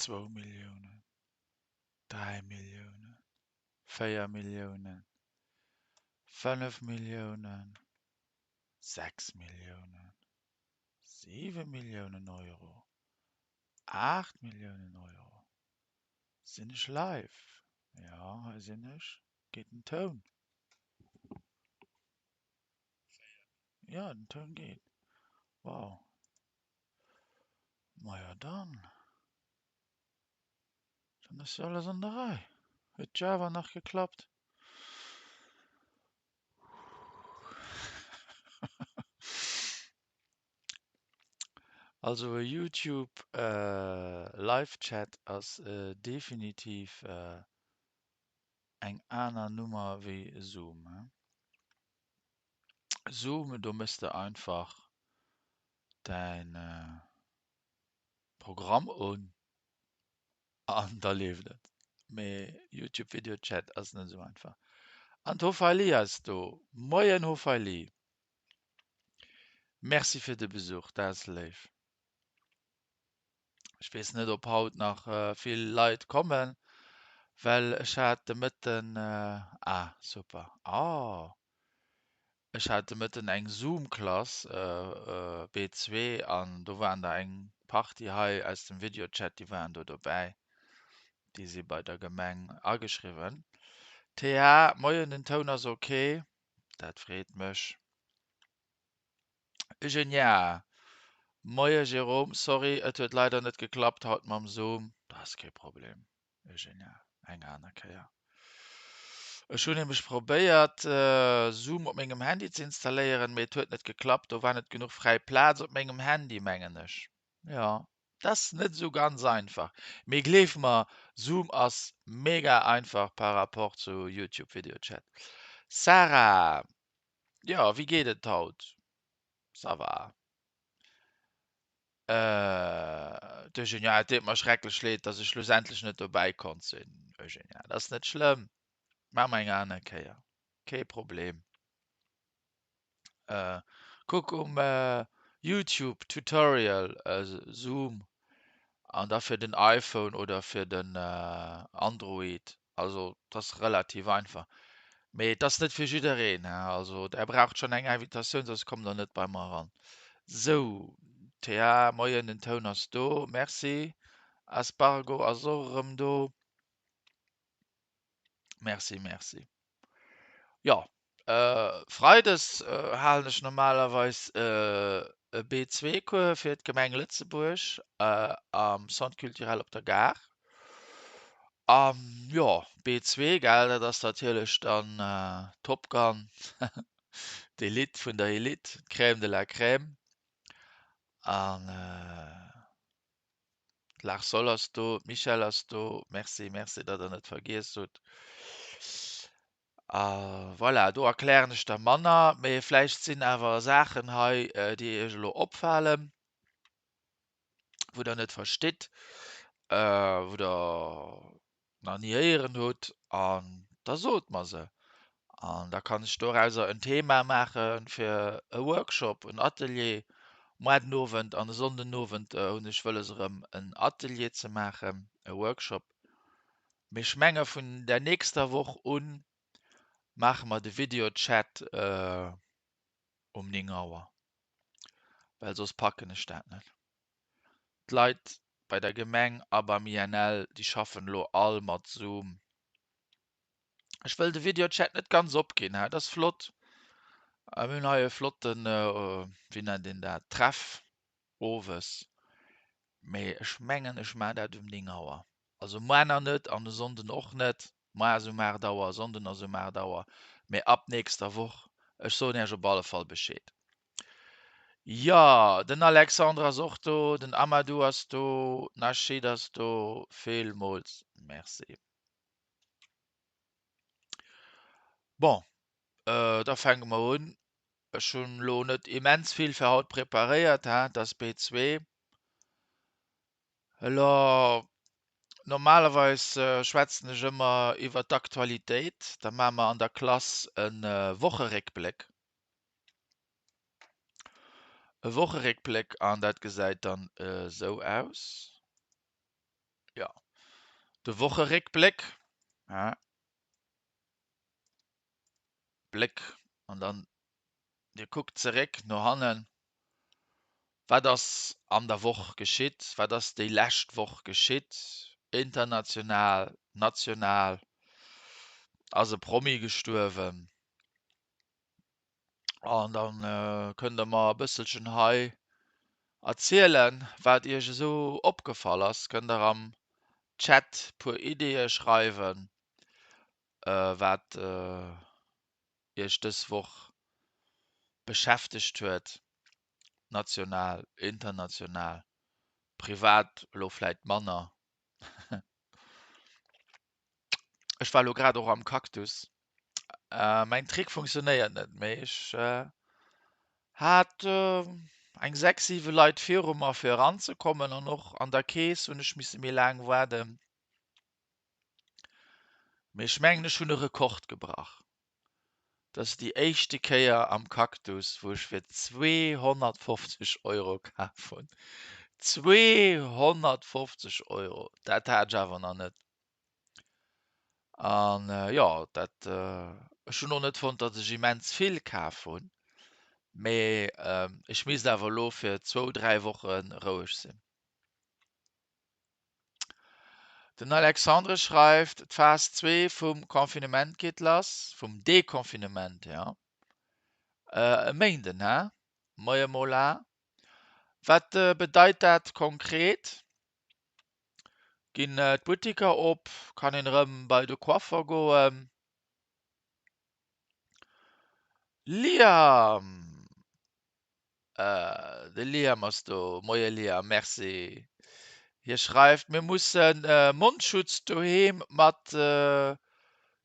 Zwou Milliounen, 3 Milliounen, 4 Milliounen, 5 Milliounen, 6 Milliounen, 7 Milliounen Euro, 8 Milliounen Euro. Sinn ech live? Jo, hei sinn ech. Geet den Toun? Jo, den Toun geet. Wow. Majo dann. Dann ass jo alles an der Rei. Huet Java nach geklappt? Also e YouTube Live Chat ass definitiv eng aner Nummer wéi Zoom. Zoom do mëss de einfach däin Programm un an da leeft et. Mee Youtube Video Chat ass net esou einfach. An d'Hophaili ass do. Moien Hophaili. Merci fir de Besuch, dat ass léif. Ech weess net ob haut nach vill Leit kommen, well ech hat de Mëtten, ah super, oh Ech hat de Mëtten eng Zoom-Klass, B2, an do waren der eng Partie hei aus dem Videochat, déi waren do dobäi. Déi si bei der Gemeng ageschriwwen. TH, Moien, den Toun ass ok. Dat freet mech. Eugenia, Moie Jérôme, sorry, et huet leider net geklappt haut mam Zoom. Dat ass kee Problem. Eugenia, eng aner Kéier. Ech hunn nämlech probéiert Zoom op mengem Handy ze installéieren, mee et huet net geklappt. Do war net genuch fräi Plaz op mengem Handy, mengen ech. Jo, dat ass net esou ganz einfach. Mee gleef mer, Zoom ass mega einfach par rapport zu YouTube Video Chat. Sarah, jo, wéi geet et haut? Ça va. D'Eugenia, et deet mer schrecklech leed, dass ech schlussendlech net dobäi konnt sinn. Eugenia, dat ass net schlëmm, maache mer eng aner Kéier, kee Problem. Kuck um Youtube Tutorial Zoom an da fir den iPhone oder fir den Android. Also et ass relativ einfach. Mee et ass net fir jiddereen, he. Also der braucht schonn eng Invitatioun, soss kommt der net bei mer eran. Sou, Thea, moien, den Toun ass do, merci. Aspargo ass och erëm do. Merci, merci. Jo, Freides halen ech normalerweis e B2-Cours fir d'Gemeng Lëtzebuerg am Centre culturel op der Gare. An jo, B2, gell, dat ass natierlech dann Top Gun, d'Elite vun der Elite, d'Crème de la Crème. An D'Larsol ass do, d'Michèle ass do. Merci, merci, datt Der net vergiess hutt. A voilà, do erklären ech der manner, mee vläicht sinn awer Saachen hei, déi Iech elo opfalen, wou Der net verstitt, wou Der nach ni héieren hutt, an da sot mer se. An da kann ech dorauser en Thema maache fir e Workshop, en Atelier. Moar den Owend an e Sonnden Owend hunn ech wëlles erëm en Atelier ze maachen, e Workshop. Mee ech menge vun der nächster Woch u maache mer de Videochat um 9 Auer, well soss packen ech dat net. D'Leit bei der Gemeng a beim INL, déi schaffen elo all mat Zoom. Ech wëll de Videochat net ganz opginn, dat ass flott. Mir hunn hei e flotten, wéi nennt een dat, Treff owes. Mee ech mengen, ech maachen dat um 9 Auer. Also muer nach net an e Sonnden och net. Muer ass um 8 Auer, Sonnden ass um 8 Auer. Mee ab nächster Woch. Ech soen Iech op alle Fall Bescheed. Jo, den Alexandre ass och do, den Amadou ass do, d'Nashid ass do. Villmools Merci. Bon, da fänke mer un. Ech hunn elo net immens vill fir haut preparéiert, hein, et ass B2. Elo, normalerweis schwätzen ech ëmmer iwwer d'Aktualitéit, da maache mer an der Klass e Wocheréckbléck. E Wocheréckbléck an dat gesäit dann esou aus. Jo. De Wocheréckbléck, hä? Bléck an dann Dir kuckt zeréck no hannen, wat ass an der Woch geschitt, wat ass déi lescht Woch geschitt, international, national, ass e Promi gestuerwen? An da kënnt Der mer e bësselchen hei erzielen, wat Iech esou opgefall ass. Kënnt Der am Chat puer Ideeë schreiwen, wat Iech dës Woch beschäftegt huet, national, international, privat elo vläit manner. Ech war elo grad och am Cactus. Mäin Trick funktionéiert net méi. Ech hat eng 6, 7 Leit viru mer fir eranzekommen an och an der Kees hunn ech misse méi laang waarden. Mee ech mengen ech hunn e Rekord gebrach. Dat ass déi éischte Kéier am Cactus wou ech fir 250 Euro kaf hunn. 250 Euro! Dat hat ech awer nach net. An jo, dat, ech hunn och net fonnt, datt ech immens vill kaf hunn, mee ech misst awer elo fir zwou, dräi Woche roueg sinn. Den Alexandre schreift, D'Phas 2 vum Confinement geet lass, vum Deconfinement, jo. E Méinden, hä? Moie Mola. Wat bedeit dat konkret? Ginn d'Buttiker op? Kann een erëm bei de Coiffer goen? Liam! De Liam ass do. Moie Liam, merci. Hie schreift, mir musse Mondschutz doheem mat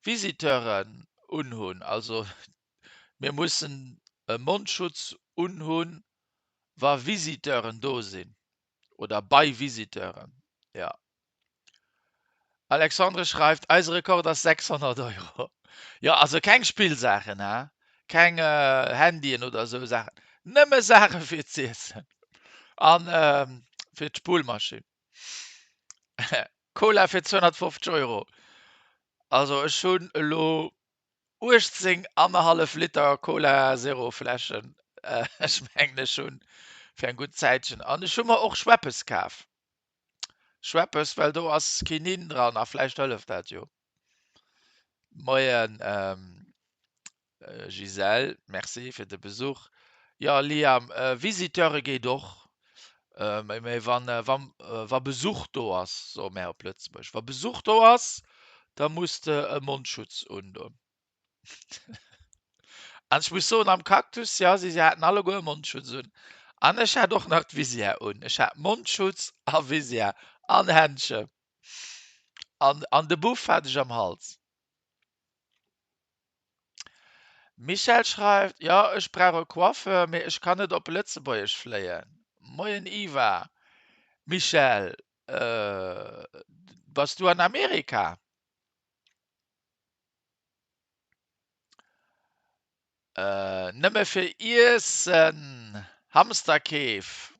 Visiteuren unhunn. Also mir mussen e Mondschutz unhunn, wa Visiteuren do sinn oder bei Visiteuren, jo. Alexandre schreift, Eise Rekord ass 600 Euro. Jo, also keng Spillsaachen, he? Keng Handyen oder esou Saachen. Nëmme Saache fir z'iessen an fir d'Spullmaschinn. Cola fir 250 Euro. Also ech hunn elo 18 annerhallef Liter Cola Zero Fläschen. Ech mengen ech hunn fir eng gutt Zäitchen. An ech hu mer och Schweppes kaf. Schweppes, well do ass Kinin dran a vläicht hëlleft dat jo. Moien Gisèle, merci fir de Besuch. Jo Liam, Visiteure geet och, mee wa Besuch do ass, soe mär op Lëtzebuerg, wa Besuch do ass, da muss de e Mondschutz undon. An ech muss soen, am Cactus, jo, si haten alleguer e Mondschutz un. An ech hat och nach d'Visière un. Ech hat Mondschutz a Visière an Händschen. An, an de Buff hat ech am Hals. Michèle schreift, Jo, ech brauch e Coiffeur, mee ech kann net op Lëtzebuergesch fléien. Moien Iva. Michèle, bass du an Amerika? Nëmme fir Iessen, Hamsterkeef,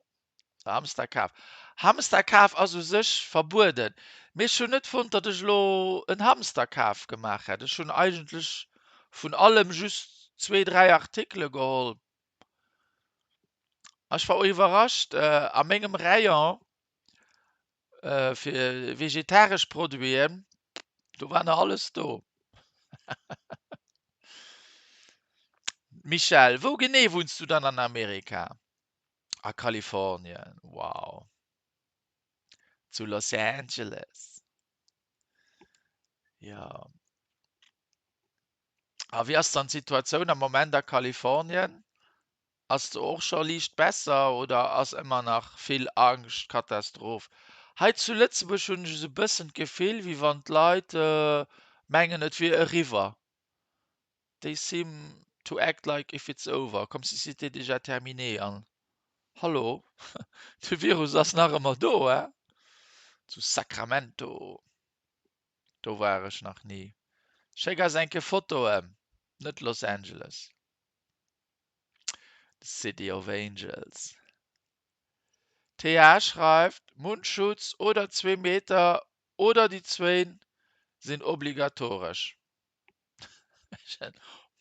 Hamsterkaf. Hamsterkaf ass u sech verbueden, mee ech hunn net fonnt, datt ech elo en Hamsterkaf gemaach hätt. Ech hunn eigentlech vun allem just zwee, dräi Artikele geholl. Ech war och iwwerrascht, a mengem Rayon fir vegetaresch Produiten, do war nach alles do. Michèle, wou genee wunns du dann an Amerika? A Kalifornien, wow. Zu Los Angeles. Jo. A wéi ass dann d'Situatioun am Moment a Kalifornien? Ass do och scho liicht besser oder ass ëmmer nach vill Angscht, Katastroph? Hei zu Lëtzebuerg hunn ech esou bëssen d'Gefill, wéi wann d'Leit mengen et wier eriwwer. They seem to act like if it's over, comme si c'était déjà terminé. An hallo, de Virus ass nach ëmmer do, he? Zu Sacramento, do war ech nach ni. Schéck eis eng Kéier Fotoen, net Los Angeles. The City of Angels. TH schreift, Mundschutz oder zwee Meter Oder déi zwéin sinn obligatoresch.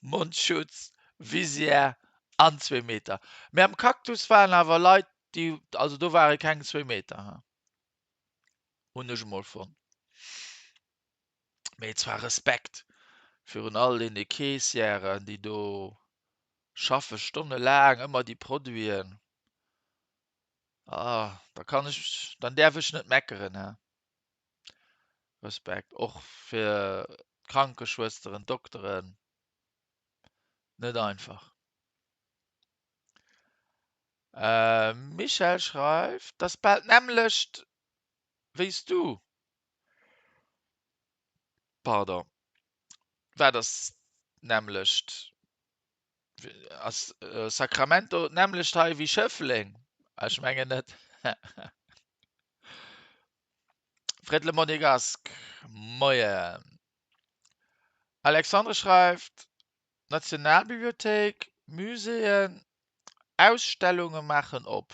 Mondschutz, Visière an zwee Meter. Mee am Cactus waren awer Leit, déi, also do ware keng zwee Meter, hunn ech emol fonnt. Mee zwar Respekt virun all deene Caissièren, déi do schaffe stonnelaang, ëmmer déi Produiten. Ah, da kann ech, dann däerf ech net meckeren, he. Respekt och fir d'Krankeschwësteren, d'Dokteren, net einfach. Michèle schreift, 't ass bal d'nämmlecht wéi s du. Pardon, wat ass d'nämmlecht? Ass Sacramento d'nämmlecht hei wéi Schëffleng? Ech mengen net. Fred Le Monégasque, Moien. Alexandre schreift, Nationalbibliothéik, Muséeën, Ausstellunge maachen op.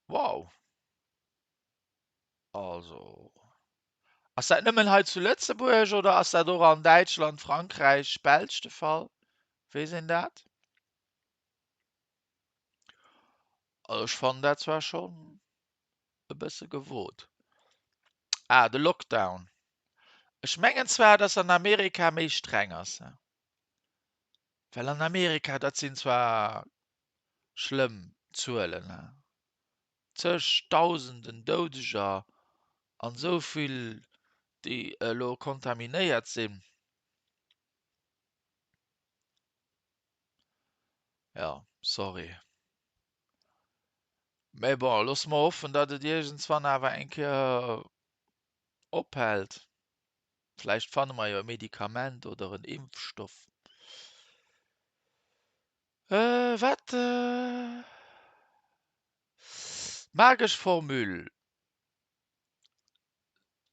Wow. Also, ass dat nëmmen hei zu Lëtzebuerg oder ass dat och an Däitschland, Frankräich, Belsch de Fall? Weess een dat? Also ech fannen dat zwar schonn e bësse gewot. Ah, de Lockdown. Ech mengen zwar, dass an Amerika méi streng ass, well an Amerika, dat sinn zwar schlëmm Zuelen, zeg Dausenden Doudeger an esou vill, déi elo kontaminéiert sinn. Jo, sorry. Mee bon, loosse mer hoffen, datt et iergendswann awer eng Kéier ophält. Vläicht fanne mer jo e Medikament oder en Impfstoff. Wat? Magesch Formule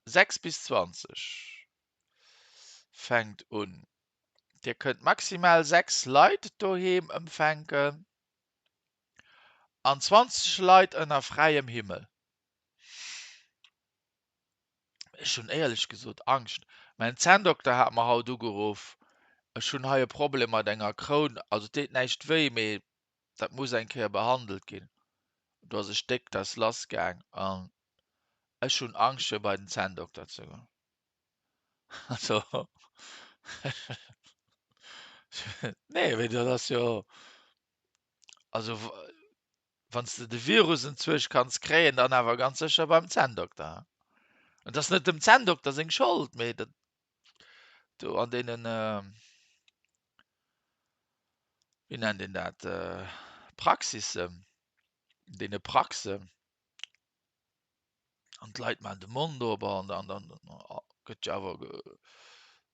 6 bis 20 fänkt un. Dir kënnt maximal 6 Leit doheem ëmfänken an 20 Leit ënner fräiem Himmel. Ech hunn éierlech gesot Angscht. Mäin Zänndokter hat mer haut ugeruff, ech hunn hei e Problem mat enger Kroun, also et deet näischt wéi, mee dat muss eng Kéier behandelt ginn. Do ass e Stéck, dat ass lass gaang an ech hunn Angscht fir bei den Zänndokter ze goen. Also nee, mee dat ass jo, also wann s de de Virus entzuecht kanns kréien, dann awer ganz sécher beim Zänndokter. Et ass net dem Zänndokter seng Schold, mee dat do an deenen, wéi nennt een dat, Praxissen, deene Praxen, an d'Leit maachen de Mond op an dann gëtt jo awer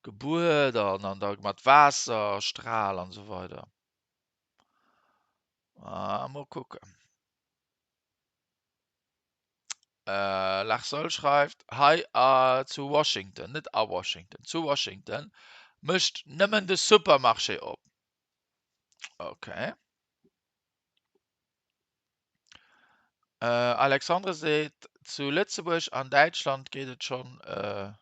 gebuert an da mat Waasserstral an esou weider. Ah, mol kucken. Äh, Lachsoll schreift, hei äh, zu Washington, net a Washington, zu Washington, mécht nëmmen de Supermarché op. Okay. Äh, Alexandre seet, zu Lëtzebuerg an Däitschland geet et schonn äh,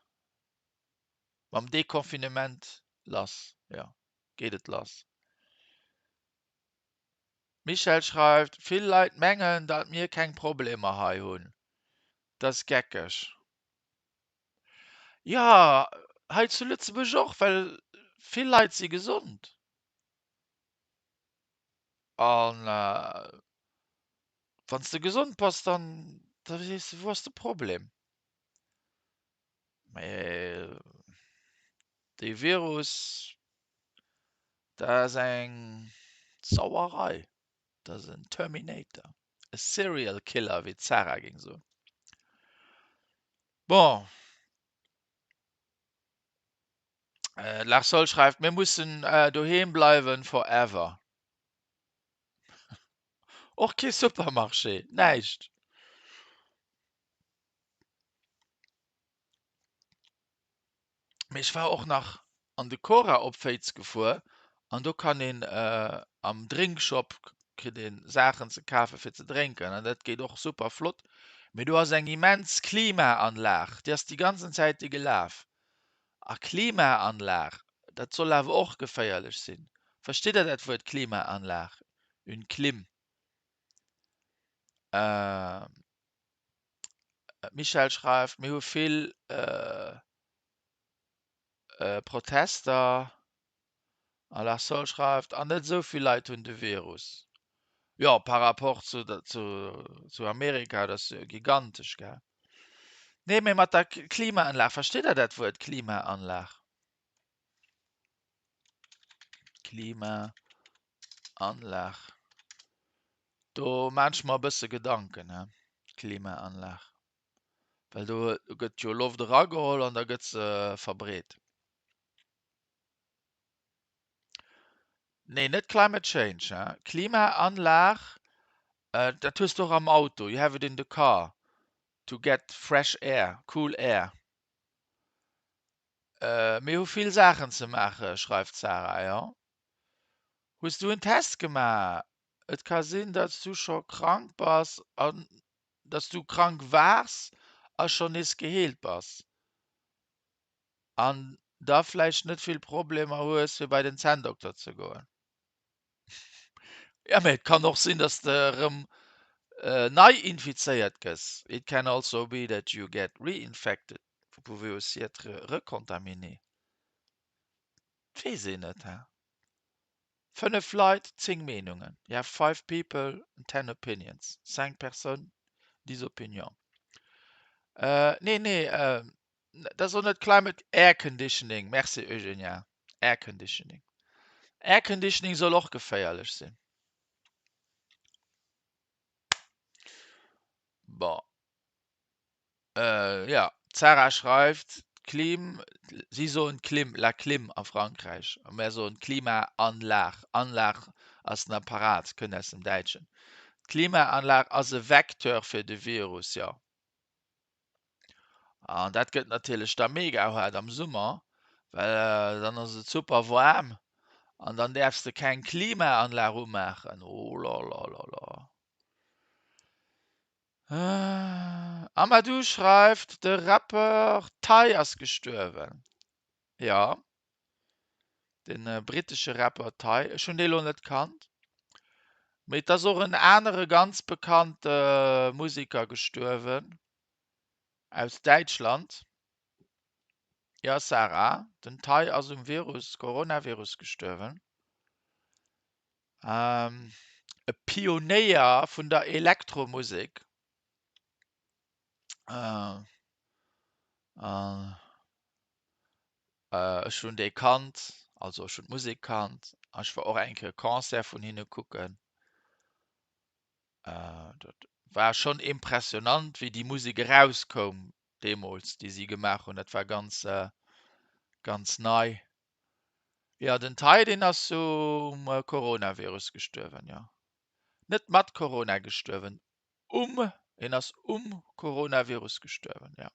mam Deconfinement lass. Ja, geet et lass. D'Michèle schreift, Vill Leit mengen, datt mir keng Problemer hei hunn. Dat ass geckeg. Jo, hei zu Lëtzebuerg och, well vill Leit si gesond. An wann s de gesond bass, dann da sees de, wou ass de Problem? Mee dee Virus, Dat ass eng Sauerei. Dat ass en Terminator, e Serial Killer, wéi d'Sarah géing soen. Bon. D'Larsol schreift, Mir mussen doheem bleiwen forever. Och kee Supermarché, näischt. Mee ech war och nach an de Cora op Féiz gefuer an do kann een am Drinkshop kritt een Saachen ze kafe fir ze drénken an dat geet och super flott. Mee do ass eng immens Klimaanlag, déi ass déi ganzen Zäite gelaf. A Klimaanlag, dat soll awer och geféierlech sinn. Verstitt Der dat Wuert Klimaanlag? Une clim. D'Michèle schreift, Mir hu vill Protester. A Larsol schreift, An net esou vill Leit hunn de Virus. Jo, par rapport zu, zu Amerika, dat ass jo gigantesch, gell? Nee, mee mat der Klimaanlag, versteet Der dat Wuert Klimaanlag? Klimaanlag. Do maan ech mer e bësse Gedanken, he, Klimaanlag. Well do gëtt jo Loft erageholl an da gëtt se verbreet. Nee, net Climate Change, he. Klimaanlag, dat hues de och am Auto, you have it in the car to get fresh air, cool air. Mir hu vill Saachen ze maachen, schreift d'Sarah. Jo. Hues du en Test gemaach? Et ka sinn, datt s du scho krank bass an datt s du krank waars a schonn nees geheelt bass an da vläicht net vill Problemer hues, fir bei den Zänndokter ze goen. Jo, mee et kann och sinn, datt s de erëm nei infizéiert gëss. It can also be that you get reinfected. Vous pouvez aussi être recontaminé. Weess een net, he? 5 Leit, 10 Meenungen, You have five people and ten opinions, Cinq personnes, dix opinions. Nee, nee, dat ass och net Climate, Air Conditioning, merci Eugenia, Air Conditioning. Air Conditioning soll och geféierlech sinn. Bon. Jo, d'Sarah schreift, d'Klim, si soen d'Klim, la clim a Frankräich, a mär soen d'Klimaanlag. Anlag ass den Apparat, kënnt aus dem Däitschen. D'Klimaanlag ass e Vecteur fir de Virus, jo. An dat gëtt natierlech da mega haart am Summer, well dann ass et super waarm an dann däerfs de keng Klimaanlag umaachen. Oh la-la-la-la. Amadou schreift, De Rappeur Ty ass gestuerwen. Jo, de brittesche Rapper Ty. Ech hunn dee lo net kannt. Mee et ass och en anere ganz bekannte Museker gestuerwen aus Däitschland. Jo Sarah, den Ty ass um Virus, Coronavirus gestuerwen. E Pionéier vun der Elektromusek. Ech hunn dee kannt, also ech hunn d'Musek kannt an ech war och eng Kéier e Concert vun hinne kucken. Dat war schonn impressionant, wéi déi Musek erauskoum deemools, déi si gemaach hunn. Dat war ganz, ganz nei. Jo, den Ty deen ass um Coronavirus gestuerwen, jo. Net mat Corona gestuerwen, um, hien ass um Coronavirus gestuerwen, jo.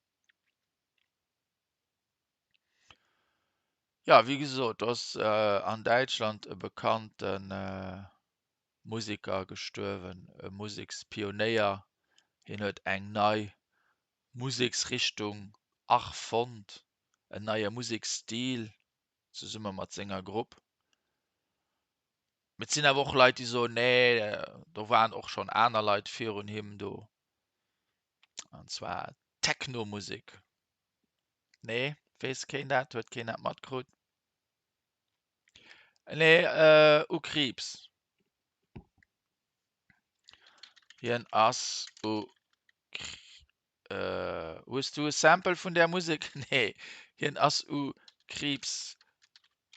Jo, wéi gesot, do ass an Däitschland e bekannte Museker gestuerwen, e Musekspionéier. Hien huet eng nei Museksrichtung erfonnt, en neie Museksstil zesumme mat senger Grupp. Mee et sinn awer och Leit, déi soen, nee, do waren och schonn aner Leit virun him do, an zwar Techno-Musek. Nee, weess keen dat? Huet keen dat matkrut? Nee, u Kriibs. Hien ass u Hues du e Sample vun där Musek? Nee, hien ass u Kriibs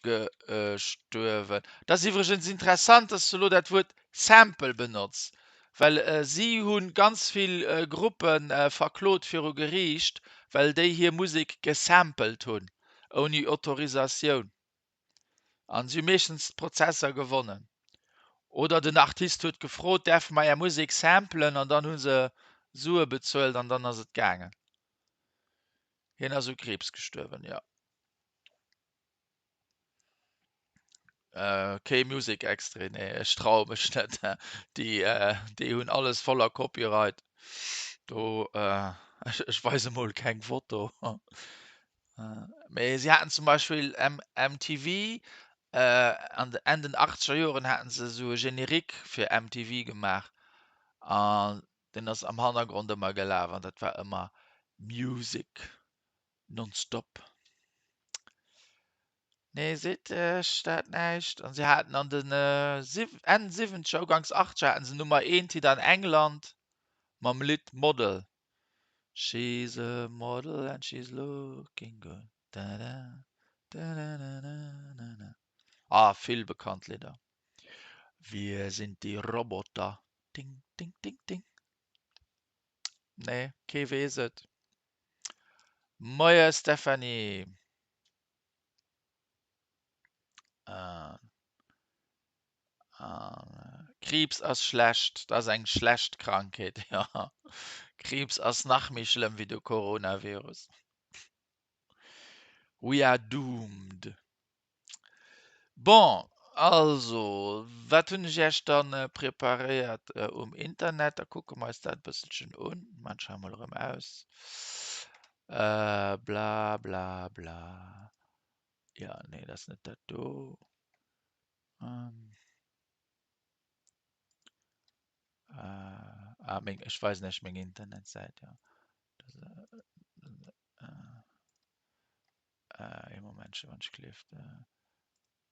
gestuerwen. Dat ass iwwregens interessant, dass du elo dat Wuert Sample benotz, well si hu ganz vill Gruppe verklot viru Geriicht, well déi hir Musek gesampelt hunn, ouni Autorisatioun. An si hu meeschtens d'Prozesser gewonnen. Oder den Artist huet gefrot, däerfe mer är Musek samplen? An dann hu se Sue bezuelt an dann ass et gaangen. Hien ass u Kriibs gestuerwen, jo. Kee Musek-Extrait, nee, ech traue mech net. Déi, déi hunn alles voller Copyright. Do, ech weise mol keng Foto. Mee si haten zum Beispill MTV, an de Enn den achtzeger Joren haten se esou e Générique fir MTV gemaach an deen ass am Hannergrond ëmmer gelaf an dat war ëmmer Music nonstop. Nee, seet iech dat näischt? An si haten an den Enn siwwenzeger, uganks achtzeger haten se Nummer eent Hit an England mam Lidd Model. She's a model and she's looking good da da da da da da da. Ah, vill bekannt Lidder. Wir sind die Roboter ding ding ding ding. Nee, kee weess et. Moie Stephanie. Kriibs ass schlecht, dat ass eng schlecht Krankheet, jo. Kriibs ass nach méi schlëmm wéi de Coronavirus. We are doomed. Bon, also, wat hunn ech Iech dann preparéiert um Internet? Da kucke mer eis dat e bësselchen un. Maan ech hei mol erëm aus. Bla bla bla. Jo, nee, dat ass net dat do. Ah, meng, ech weisen Iech meng Internetsäit, jo. Ee Momentchen, wann ech gleeft.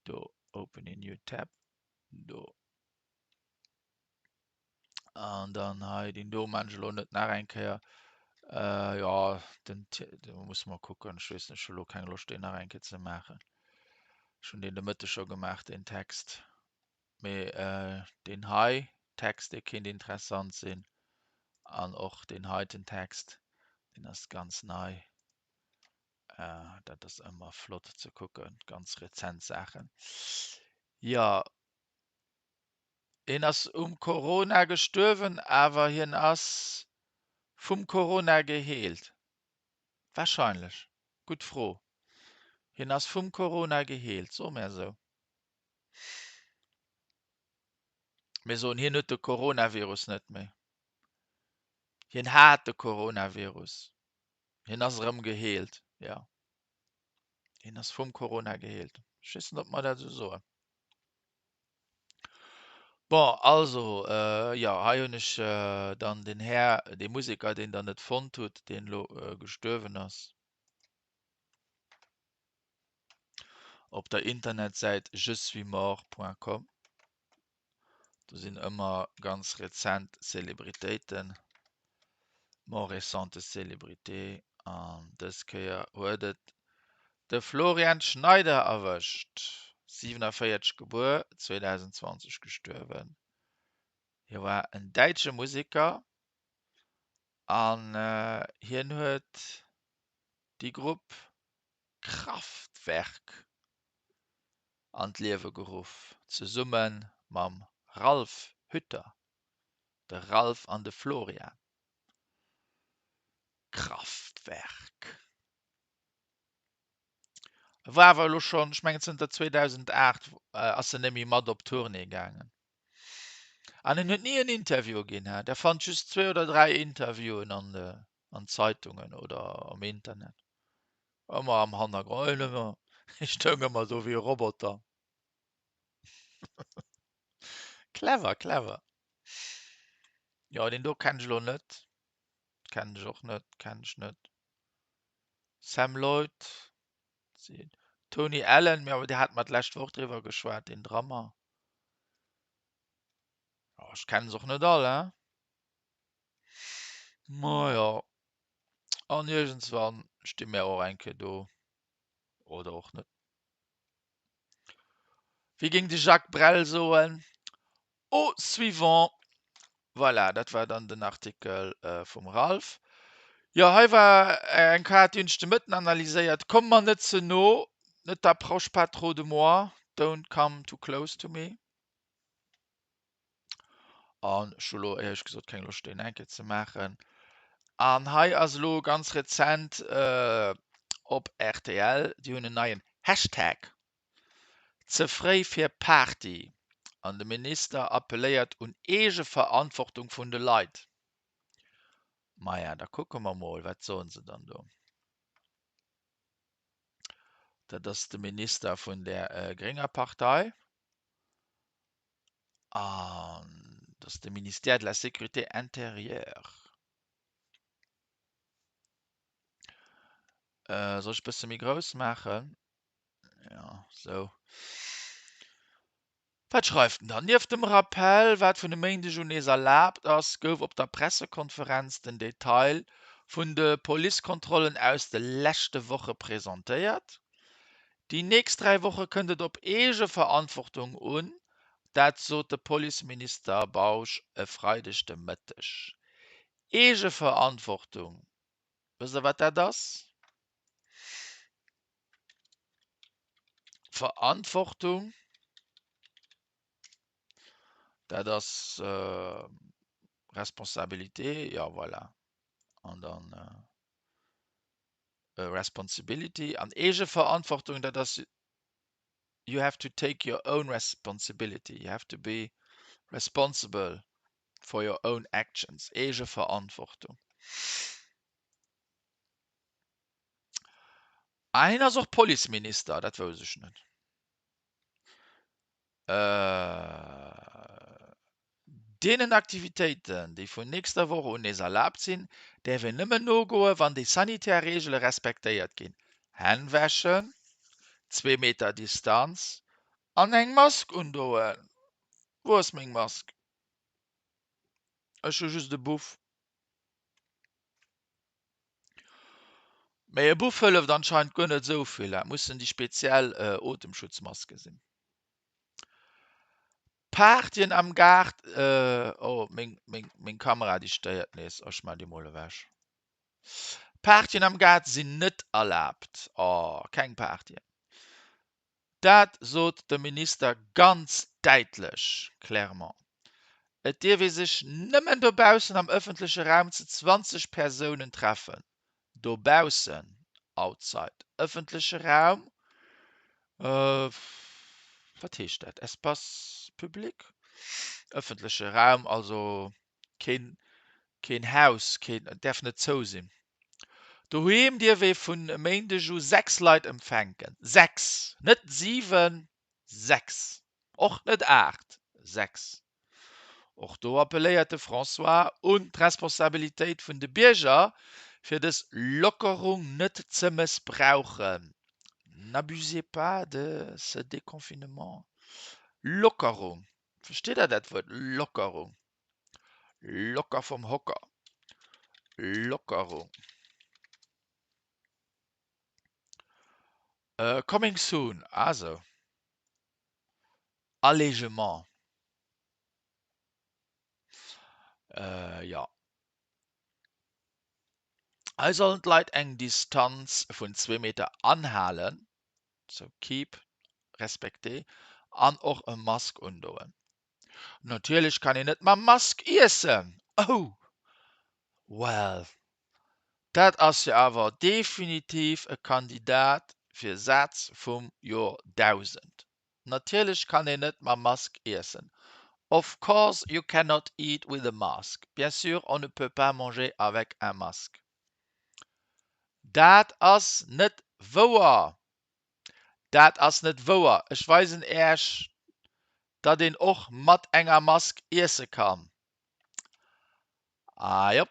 Do, open in new tab. Do. An dann hei, deen do maan ech elo net nach eng Kéier. Jo, den, do musse mer kucken. Ech weess net, ech hu elo keng Loscht, deen nach eng Kéier ze maachen. Ech hunn deen de Mëtteg scho gemaach, deen Text. Mee deen hei Text, dee kéint interessant sinn. An och deen heiten Text, deen ass ganz nei. Dat ass ëmmer flott ze kucken, ganz rezent Saachen. Jo, hien ass um Corona gestuerwen, awer hien ass vum Corona geheelt. Warscheinlech. Gutt Fro. Hien ass vum Corona geheelt, soe mer esou. Mir soen, hien huet de Coronavirus net méi. Hien hat de Coronavirus. Hien ass erëm geheelt, jo. Hien ass vum Corona geheelt. Ech weess net, ob mer dat esou soen. Bon, also, jo, hei hunn ech dann den Här, dee Museker, deen Der net fonnt hutt, deen elo gestuerwen ass. Op der Internetsäit jesuismort.com, do sinn ëmmer ganz rezent Celebritéiten, morts récentes célébrités, an dës Kéier huet et de Florian Schneider erwëscht, 47 gebuer, 2020 gestuerwen. Hie war en däitsche Museker an hien huet déi Grupp Kraftwerk an d'Liewe geruff, zesumme mam Ralf Hütter, de Ralf an de Florian. Kraftwerk war awer elo schonn, ech mengen zënter 2008 ass en net méi mat op Tournée gaangen. An en huet ni en Interview ginn, he? Der fannt just zwee oder dräi Interviewen an de an Zeitungen oder am Internet. Ëmmer am Hannergrond, ech stoung ëmmer do wéi e Roboter. Clever, clever. Jo, deen do kennen ech elo net. Kennen ech och net, kennen ech net. Sam Lloyd, Tony Allen, mee awer dee hate mer d'lescht Woch driwwer geschwat, deen Drummer. Jo, ech kennen se och net all, hein. Majo, an iergendswann sti mär och eng Kéier do. Oder och net. Wéi géing de Jacques Brel soen, Au suivant! Voilà, dat war dann den Artikel vum Ralph. Jo, hei war eng Kaart, déi hunn ech de Mëtten analyséiert. Komm mer net ze no, ne t'approche pas trop de moi, don't come too close to me. An ech hu lo éierlech gesot keng Loscht deen eng Kéier ze maachen. An hei ass elo ganz rezent op rtl, déi hunn en neien Hashtag, Ze fréi fir Party. An de Minister appelléiert un Eegeverantwortung vun de Leit. Maja, da kucke mer mol, wat soen se dann do? Dat ass de Minister vun der grénger Partei an dat ass de Ministère de la Sécurité intérieure. Soll ech e bësse méi grouss maachen? Jo, sou. Wat schreift en dann? Nieft dem Rappell, wat vun e Méindeg un nees erlaabt ass, gouf op der Pressekonferenz den Detail vun de Policekontrollen aus de leschte Woche presentéiert. Déi nächst 3 Woche kënnt et op Eegeverantwortung un, dat sot de Policeminister Bausch e Freideg de Mëtteg. Eegeverantwortung, wësst der wat dat ass? Verantwortung, dat ass Responsabilité, jo voilà, an dann Responsibility an Eegeverantwortung, dat ass you have to take your own responsibility, you have to be responsible for your own actions, Eegeverantwortung. Ah, hien ass och Policeminister, dat wousst ech net. Deenen Aktivitéiten, déi vun nächster Woch un nees erlaabt sinn, däerf een nëmmen nogoen, wann déi sanitär Reegele respektéiert ginn, Hänn wäschen, zwee Meter Distanz an eng Mask undoen. Wou ass meng Mask? Ech hu just e Buff. Mee e Buff hëlleft anscheinend guer net esou vill, dat mussen déi speziell Otemschutzmaske sinn. Partyen am Gaart, oh meng meng meng Kamera déi stéiert nees, ech man déi mol ewech. Partyen am Gaart sinn net erlaabt, oh keng Partyen. Dat sot de Minister ganz däitlech, clairement. Et dierf ee sech nëmmen dobaussen am ëffentleche Raum zu 20 Persounen treffen. Dobaussen, outside, ëffentleche Raum, wat heescht dat, Espace public? Ëffentleche Raum, also keen, keen Haus, keen, et däerf net zou sinn. Doheem dierf ee vun e Méindeg u 6 Leit empfänken. 6! Net 7, 6! Och net 8, 6! Och do appelléiert de François un d'Responsabilitéit vun de Bierger, fir dës Lockerung net ze mëssbrauchen. N'abusez pas de ce déconfinement. Lockerung, versteet der dat Wuert Lockerung? Locker vom Hocker. Lockerung. Äh, coming soon, also. Allégement. Äh, ja. Hei sollen d'Leit eng Distanz vun zwee Meter anhalen, so keep, respecter, an och e Mask undoen. Natierlech kann een net mam Mask iessen! Oh well, dat ass jo awer definitiv e Kandidat fir Saz vum Joerdausend. Natierlech kann een net mam Mask iessen. Of course you cannot eat with a mask. Bien sûr on ne peut pas manger avec un masque. Dat ass net wouer! Dat ass net wouer! Ech weisen Äech, datt een och mat enger Mask iesse kann. Ah jop,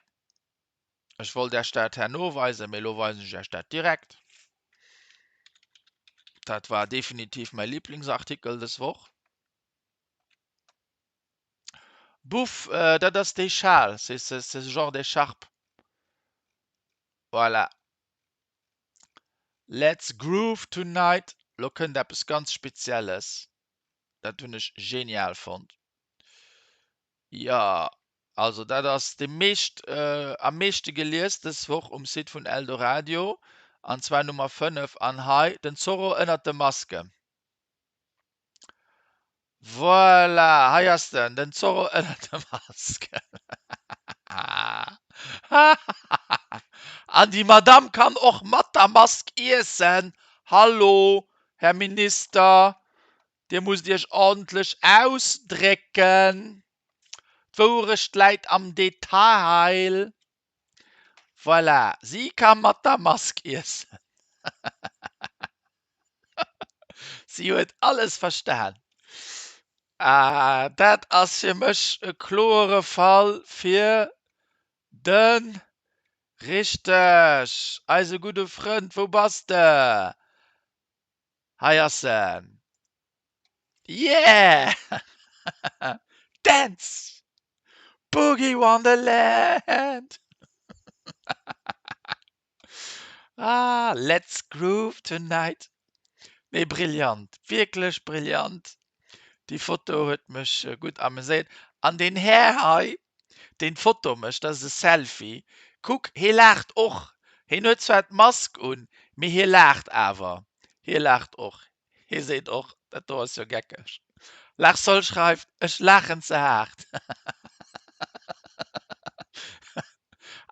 ech wollt Äech dat herno weisen, mee elo weisen ech Äech dat direkt. Dat war definitiv mäi Liblingsartikel des Woch. Bouf, dat ass déi Schal, c'est ce genre d'écharpe. Voilà. Let's groove tonight, lo kënnt eppes ganz Spezielles, dat hunn ech genial fonnt. Jo, also dat ass dee meescht, am meeschte gelies dës Woch um Site vun Eldoradio, an zwar Nummer 5 an hei den Zorro ënnert de Masken. Voilà, hei ass den, den Zorro ënnert de Masken. An déi Madame kann och mat der Mask iessen. Hallo, Här Minister, Dir musst Iech ordentlech ausdrécken. D'Wouerecht läit am Detail. Voilà, si ka mat der Mask iessen. Si huet alles verstan. Ah, dat ass fir mech e kloere Fall fir de Richteg, eise gudde Frënd, wou bass de? Hei ass en. Yeah! Dance! Boogie Wonderland! Ah, let's groove tonight! Nee, brillant, wierklech brillant. Déi Foto huet mech gutt ameséiert. An deen Här hei, deen d'Foto mécht, dat ass e Selfie, kuck, hee laacht och. Hien huet zwar d'Mask un, mee hie laacht awer. Hie laacht och. Hie seet och, dat do ass jo geckeg. Larsol schreift, Ech laachen ze haart.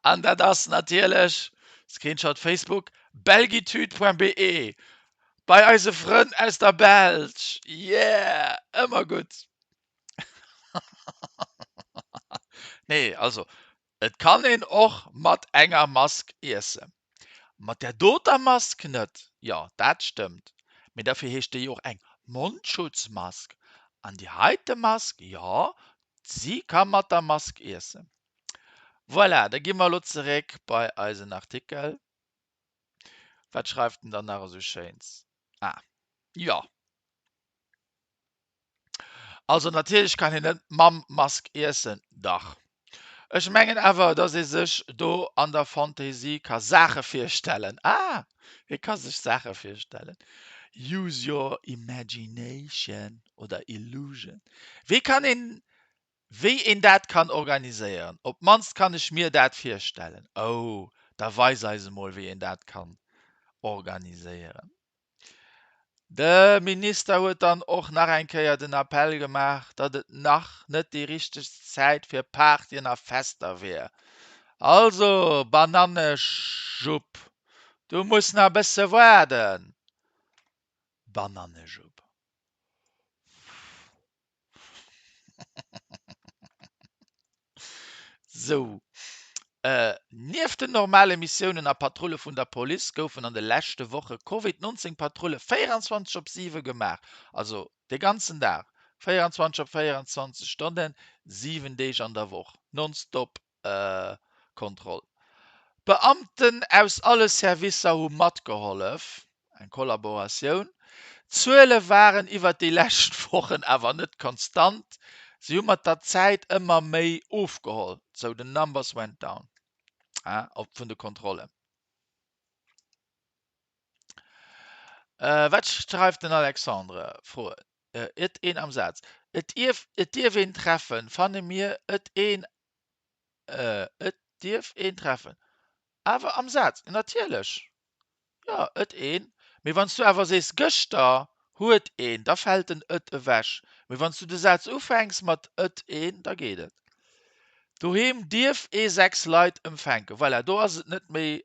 An dat ass natierlech, Screenshot Facebook, belgitude.be, bei eise Frënn aus der Belsch. Yeah! Ëmmer gutt. Nee, also et kann een och mat enger Mask iessen. Mat där doter Mask net, jo dat stëmmt, mee derfir heescht déi och eng Mondschutzmask. An déi heite Mask, jo, si ka mat der Mask iessen. Voilà, da gi mer elo zeréck bei eisen Artikel. Wat schreift en dann nach esou Schéins? Ah, jo. Also natierlech kann een net mam Mask iessen, dach. Ech mengen awer, dass ee sech do an der Fantaisie ka Saache virstellen. Ah, hie ka sech Saache virstellen. Use your imagination oder illusion. Wéi kann een, wéi een dat kann organiséieren? Op d'mannst kann ech mir dat virstellen. Oh, da weis eis emol, wéi een dat kann organiséieren. De Minister huet dann och nach eng Kéier den Appell gemaach, datt et nach net déi richteg Zäit fir Partyen a Fester wier. Also Banannejupp, du muss nach e bësse waarden. Banannejupp. Sou. Nieft den normale Missiounen a Patrulle vun der Police goufen an de leschte Woche Covid 19 Patrulle 24 op 7 gemaach, also de ganzen Dag, 24 op 24 Stonnen, 7 Deeg an der Woch, nonstop Kontroll. Beamten aus alle Servicer hu matgehollef, eng Kollaboratioun. D'Zuele waren iwwer déi lescht Wochen awer net konstant, si hu mat der Zäit ëmmer méi ofgeholl, so the numbers went down vun de Kontrollen. Wat schreift den Alexandre? Froe et een am Saz. Et dierf een treffen, fanne mir et een Et dierf een treffen. Awer am Saz, natierlech. Jo, et een. Mee wann s du awer sees gëschter huet een, da fält den et ewech. Mee wann s du de Saz ufänks mat et een, da geet et. Doheem dierf ee 6 Leit empfänken. Voilà, do ass et net méi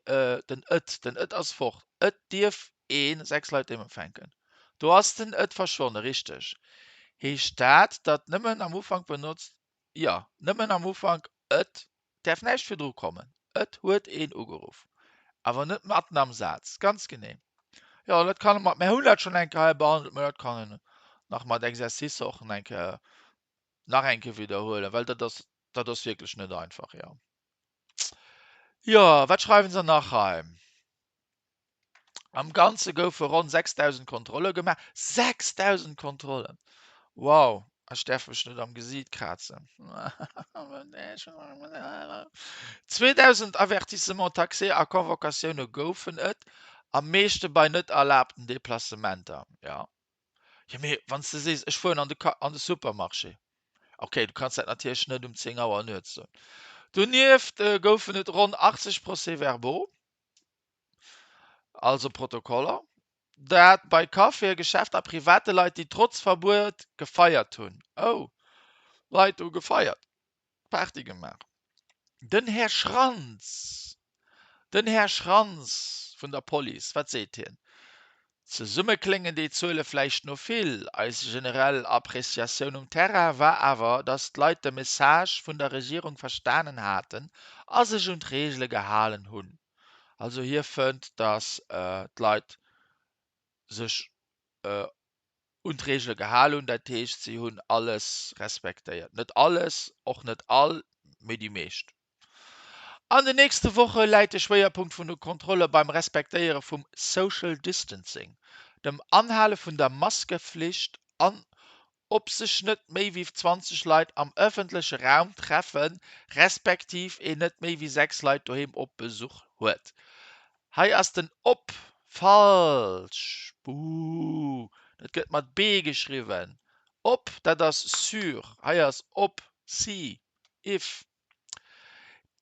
den et. Den et ass fort. Et dierf ee 6 Leit doheem empfänken. Do ass den et verschwonne, richteg. Heescht dat, datt nëmmen am Ufank benotzt Jo, nëmmen am Ufank, et däerf näischt virdru kommen, et huet een ugeruff, awer net matten am Saz, ganz genee. Jo, dat kann mat, mir hunn dat schonn eng Kéier hei behandelt, mä dat kann een nach mat Exercicer och eng Kéier, nach eng Kéier widderhuelen, well dat ass, dat ass wierklech net einfach, jo. Jo, wat schreiwe se nach hei? Am Ganze goufe ronn 6.000 Kontrolle gemaach. 6.000 Kontrollen! Wow! Ech däerf mech net am Gesiit krazen. 2.000 Avertissements taxés a Convocatioune goufen et, am meeschte bei net erlaabten Deplacementer. Jo, jo mee wann s de sees, ech fueren an de an de Supermarché. Ok, du kanns dat natierlech net um 10 Auer nuets soen. Donieft goufen et ronn 80 Procès-verbaux. Also Protokoller. Dat bei Caféen, Geschäfter a private Leit, déi trotz Verbuet gefeiert hunn. Oh, Leit hu gefeiert, Party gemaach. Den Här Schrantz, den Här Schrantz vun der Police, wat seet hien? Zesumme kléngen déi Zuele vläicht no vill, eis generell Appreciatioun um Terrain war awer, datt d'Leit de Message vun der Regierung verstanen haten a sech un d'Reegele gehalen hunn. Also hie fënnt, datt d'Leit sech un d'Reegele gehal hunn, dat heescht si hunn alles respektéiert. Net alles, och net all, mee déi meescht. An den nächste Woche läit de Schwéierpunkt vun de Kontrolle beim Respektéiere vum Social Distancing, dem Anhale vun der Maskeflicht an ob sech net méi wéi 20 Leit am ëffentleche Raum treffen, respektiv een net méi wéi 6 Leit doheem op Besuch huet. Hei ass den op falsch, buh, dat gëtt mat b geschriwwen, op, dat ass sur, hei ass op, si, if.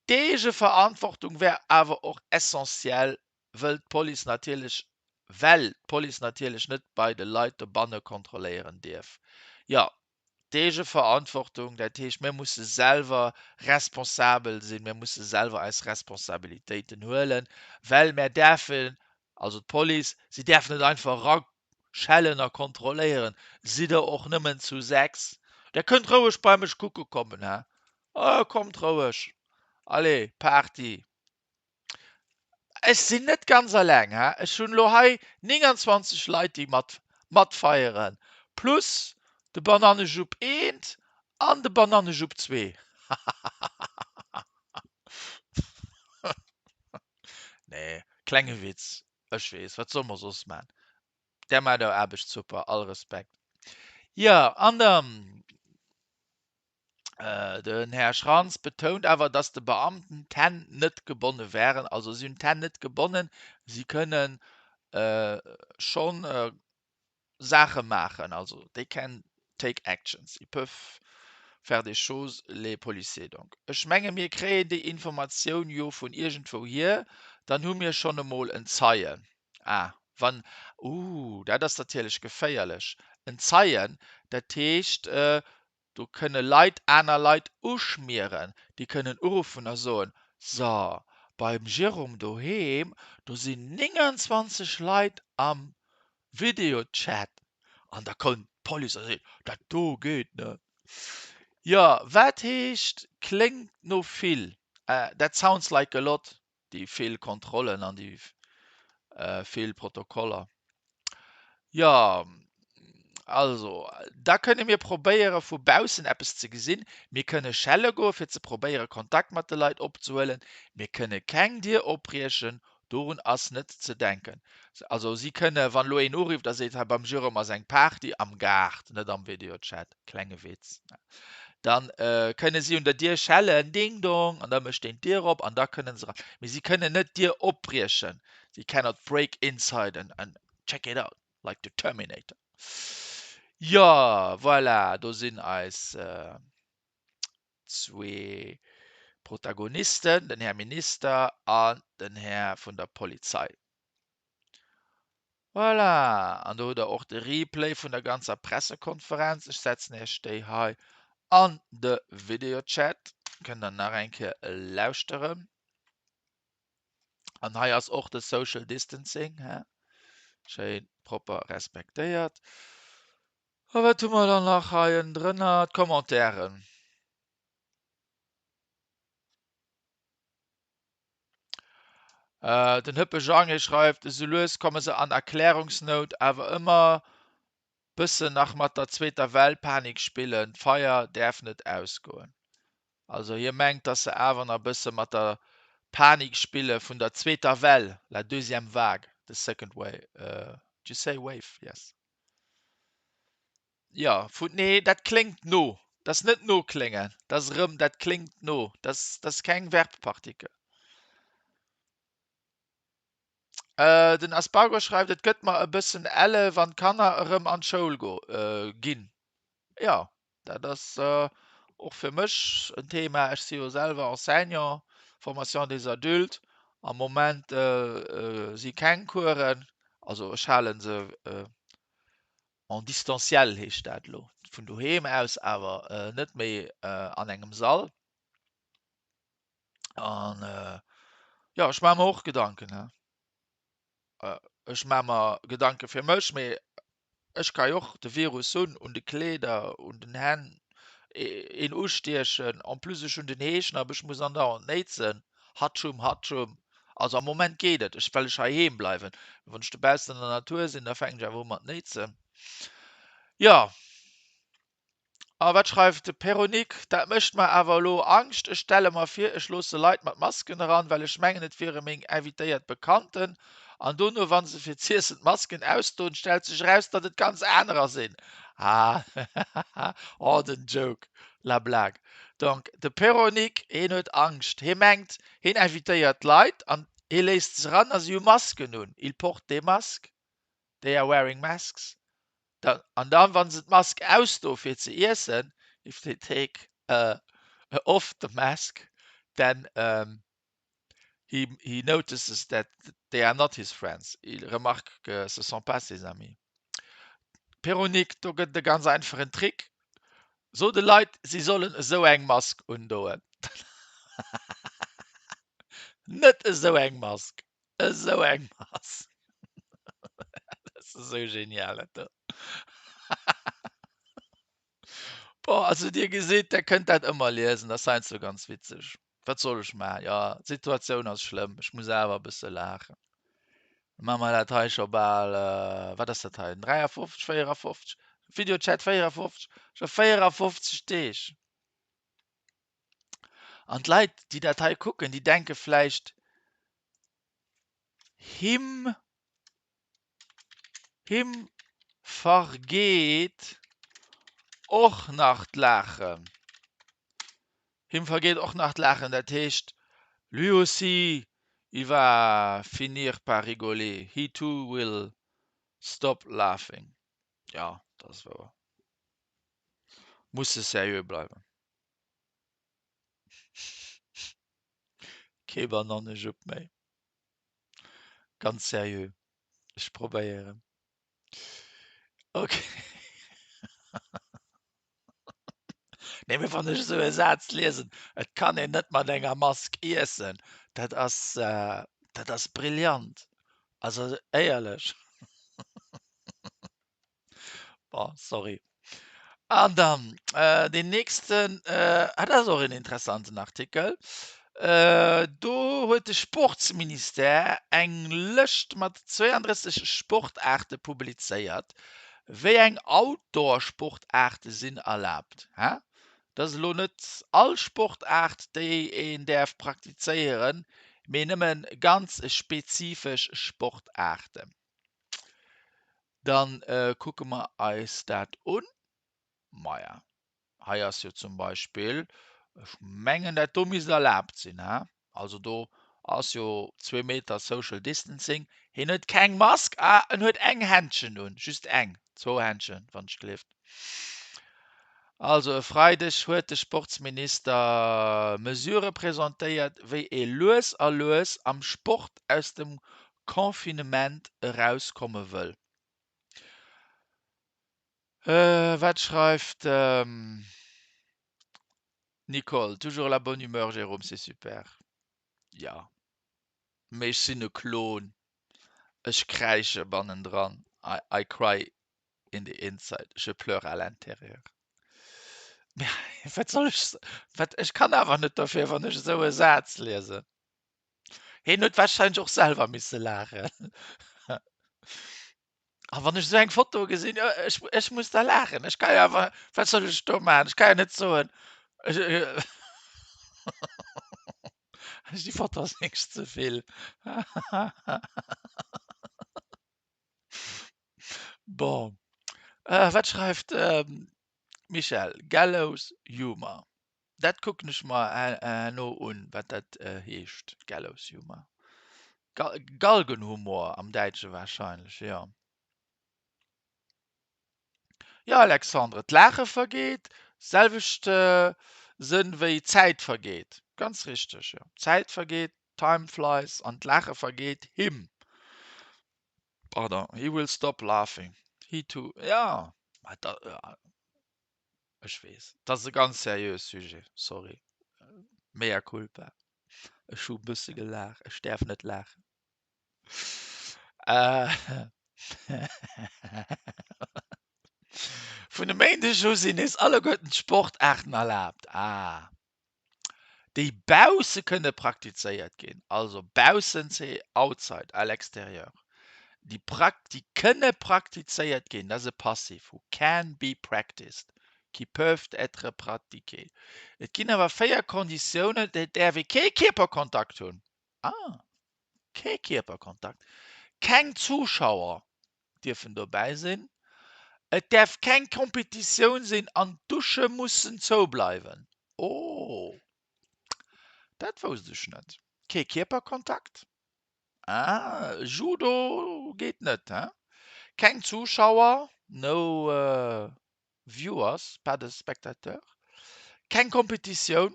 D'Eegeverantwortung wär awer och essentiell, wëll d'Police natierlech well d'Police natierlech net bei de Leit dobanne kontrolléieren dierf. Jo, D'Eegeverantwortung, dat heescht, mir musse selwer responsabel sinn, mir musse selwer eis Responsabilitéiten huelen, well mär däerfen, also d'Police, si däerf net einfach eraschellen a kontrolléieren, sidd Der och nëmmen zu 6, Der kënnt roueg bei mech kucke kommen, hä, kommt roueg, allez, Party. Ech sinn net ganz alleng, hä? Ech hunn elo hei 29 Leit, déi mat matfeieren, plus de Banannejupp eent an de Banannejupp zwee. Hahahaha. Nee, klenge Witz, ech weess, wat solle mer soss man? Där maacht Är Aarbecht super, all Respekt. Jo, an dann. Den Här Schrantz betount awer, datt de Beamten d'Hänn net gebonne wären. Also si hunn d'Hänn net gebonnen, si kënnen schonn Saache maachen. Also they can take actions, ils peuvent faire des choses, les policiers donc. Ech menge mir kréien déi Informatioun jo vun iergendwou hier, dann hu mir schonn emol en Zeien. Ah, wann, uh, dat ass natierlech geféierlech. En Zeien, dat heescht, Do kënne Leit aner Leit uschmieren. Déi kënnen uruffen a soen, So, beim Jérôme doheem, do sinn 29 Leit am Videochat. An da kënnt d'Police a seet, Dat do geet net. Jo, wat heescht kléngt no vill? That sounds like a lot, déi vill Kontrollen an déi vill Protokoller. Jo, also da kënne mir probéiere vu baussen eppes ze gesinn. Mir kënne schelle goe fir ze probéiere Kontakt mat de Leit opzehuelen. Mir kënne keng Dier opbriechen, dorun ass net ze denken. Also si kënne, wann elo een urifft a seet, hei beim Jérôme ass eng Party am Gaart, net am Videochat, klenge Witz, Dann kënne si un der Dier schellen, Ding dong, an da mécht deen d'Dier op an da kënne se eran. Mee si kënnen net d'Dier opbriechen. Si cannot break inside and, and check it out, like the Terminator. Jo, voilà, do sinn eis zwee Protagonisten, den Här Minister an den Här vun der Polizei. Voilà, an do hutt der och de Replay vun der ganzer Pressekonferenz. Ech setzen Iech déi hei an de Videochat, kënnt der nach eng Kéier lauschteren. An hei ass och de Social Distancing, hä? Schéin propper respektéiert. A wat hu mer dann nach hei ënnendrënner? D'Commentairen. Den Hëppe Jang schreift, Esou lues komme se an Erklärungsnout, awer ëmmer bëssen nach mat der zweeter Well Panik spillen, d'Feier däerf net ausgoen. Also hie mengt, datt se awer nach bësse mat der Panik spille vun der zweeter Well, la deuxième vague, the second wave, did you say wave? Yes. Jo, vu, nee, dat kléngt no. Dat ass net nokléngen, dat ass erëm, dat kléngt no. Dat ass, dat ass keng Verbpartikel. Den Aspargo schreift, Et gëtt mer e bëssen elle, wann d'Kanner erëm an d'Schoul go, ginn. Jo, dat ass och fir mech en Thema. Ech si jo selwer Enseignant, Formation des adultes. Am Moment si keng Coursen, also ech hale se En distanciel heescht dat elo, vun doheem aus, awer net méi an engem Sall. An jo, ech maache mer och Gedanken. Ech maache mer Gedanke fir mech, mee ech ka jo och de Virus hunn un de Kleeder, un den Hänn, een ustiechen. En plus ech hunn den Heeschnapp, ech muss andauernd néitsen. Hatschum, hatschum. Also am Moment geet et, ech, well ech heiheem bleiwen. Mee wann ech dobaussen an der Natur sinn, da fänken ech awer u mat néitsen. Jo. A wat schreift de Peronic? Dat mécht mer awer elo Angscht. Ech stelle mer vir, ech loosse Leit mat Masken eran, well ech mengen, et wiere meng invitéiert Bekannten. An dono, wa se fir z'iessen d'Masken ausdoen, stellt sech eraus, datt et ganz anerer sinn. Hahaha, oh den Joke, la blague. Donc de Peronic, heen huet Angscht. Hee mengt, heen invitéiert Leit an hee léisst se eran a si hu Masken un, ils portent des masques, they are wearing masks. Da, an dann, wann se d'Mask ausdo fir ze iessen, if they take off the mask, then he, he notices that they are not his friends, il remarque que ce sont pas ses amis. Peronique, do gëtt et e ganz einfachen Trick, So de Leit, si sollen esou eng Mask undoen. Net esou eng Mask, esou eng Mask. Dat ass esou genial, dat do. Bon, also Dir gesitt, Der kënnt dat ëmmer liesen, dat ass heiansdo ganz witzeg. Wat soll ech maachen? Jo, d'Situatioun ass schlëmm, ech muss awer e bësse laachen. Maache mer dat hei scho bal, wat ass dat hei, 53, 54, Videochat 54, scho 54 Deeg. An d'Leit, déi dat hei kucken, déi denke vläicht, him, him vergeet och nach d'Laachen. Him vergeet och nach d'Laachen, dat heescht, lui aussi, il va finir par rigoler, he too will stop laughing. Jo, dat ass wouer. Musse seriö bleiwen. Kee Banannejupp méi. Ganz seriö, ech probéieren. Ok. Nee, mee wann ech esou e Saz liesen, et kann een net mat enger Mask iessen, dat ass, dat ass brillant. Also éierlech. Bon, sorry. An dann deen nächsten, ah dat ass och en interessanten Artikel. Do huet de Sportsministère eng Lëscht mat 32 Sportaarte publizéiert. Wéi eng Outdoor-Sportaarte sinn erlaabt? Hä? Dat ass elo net all Sportaart, déi een däerf praktizéieren, mee nëmme ganz spezifesch Sportaarten. Dann kucke mer eis dat un. Maja, hei ass jo zum Beispill, ech mengen dat do misst erlaabt sinn, he? Also do ass jo zwee Meter Social Distancing. Hien huet keng Mask, ah en huet eng Händchen un, just eng, zwou Händchen, wann ech gleeft. Also e Freideg huet de Sportsminister Mesurë presentéiert, wéi ee lues a lues am Sport aus dem Confinement erauskomme wëll. Wat schreift d'Nicole? Toujours la bonne humeur Jérôme, c'est super. Jo, mee ech sinn e Klon, ech kräische bannendran, I cry in the inside, je pleure à l'intérieur. Mee wat soll ech, wat, ech kann awer net dofir, wann ech esou e Saz liesen. Hien huet warscheinlech och selwer misse laachen. A wann ech esou eng Foto gesinn, ech, ech muss da laachen. Ech ka jo awer, wat soll ech do maachen? Ech ka jo net soen, ech, déi Foto ass éngscht ze vill. Bon, wat schreift d'Michèle? Gallows Humor. Dat kucken ech mer herno un, wat dat heescht, Gallows Humor. Galgenhumor am Däitsche warscheinlech, jo. Jo, Alexandre, d'Laache vergeet, selwecht Sënn wéi d'Zäit vergeet. Ganz richteg, jo. D'Zäit vergeet, time flies, an d'Laache vergeet him. Pardon, he will stop laughing. He too, jo, Ech weess, et ass e ganz seriöe Sujet, sorry, mea culpa, ech hu e bësse gelaacht, ech däerf net laachen. Vun e Méindeg u sinn nees alleguerten d'Sportaarten erlaabt. Ah. Déi bausse kënne praktizéiert ginn, also baussen, c'est outside, à l'extérieur, déi prak déi kënne praktizéiert ginn, dat ass e Passif who can be practiced, qui peuvent être pratiquées. Et ginn awer 4 Konditiounen, Et däerf ee kee Kierperkontakt hunn, ah, kee Kierperkontakt, keng Zuschauer dierfen dobäi sinn, et däerf keng Competitioun sinn an d'Dusche mussen zoubleiwen. Oh, dat wousst ech net. Kee Kierperkontakt? Ah, Judo geet net, he? Keng Zuschauer, no viewers, pas de spectateurs, keng Competitioun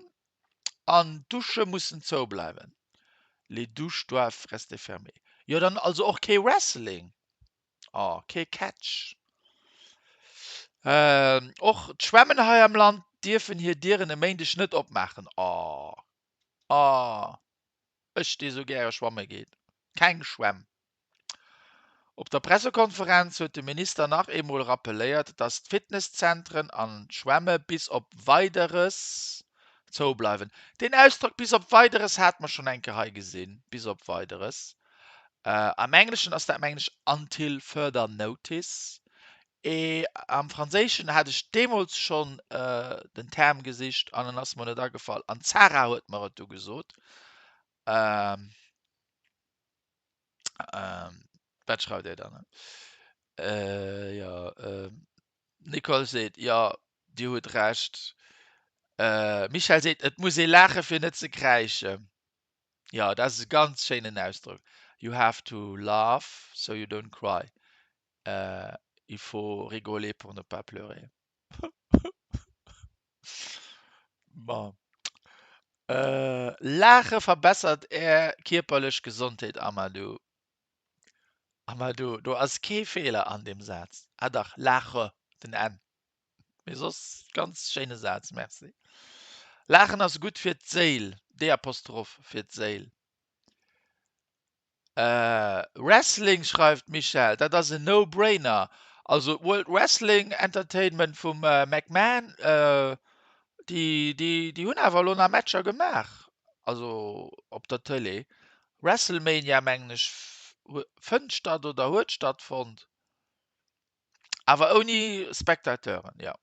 an d'Dusche mussen zoubleiwen, les douches doivent rester fermées. Jo, dann also och kee Wrestling, oh, kee Catch. Och d'Schwämmen hei am Land dierfen hir Dieren e Méindeg net opmaachen, oh, oh. Ech, dee sou gäre schwamme geet, keng Schwämm. Op der Pressekonferenz huet de Minister nach eemol rappeléiert, datt d'Fitnesszentren an d'Schwämme bis op Weideres zou bleiwen. Deen Ausdrock bis op Weideres hate mer schonn eng Kéier hei gesinn, bis op Weideres. Am Engleschen ass dat mengen ech until further notice. Am Franséischen hat ech deemools schonn den Term gesicht an en ass mer net agefall an d'Sarah huet mer et du gesot. Wat schreift Dir dann? Jo, Nicole seet, jo, Dir hutt Recht. Michèle seet, et muss ee laache fir net ze kräischen. Jo, dat ass e ganz schéinen Ausdrock, You have to laugh so you don't cry. Il faut rigoler pour ne pas pleurer. Bon. Laache verbessert Är kierperlech Gesondheet, Amadou. Amadou, do ass kee Feeler an deem Saz. Ah dach, laache, den N. Mee soss ganz schéine Saz, merci. Laachen ass gutt fir d'Séil, D Apostroph fir d'Séil. Wrestling, schreift d'Michèle, dat ass en No-Brainer. Also d'World Wrestling Entertainment vum McMahon, déi, déi hunn awer elo nach Matcher gemaach, also op der Tëlee. WrestleMania, mengen ech, fënnt statt oder huet stattfonnt, awer ouni Spectateuren, jo.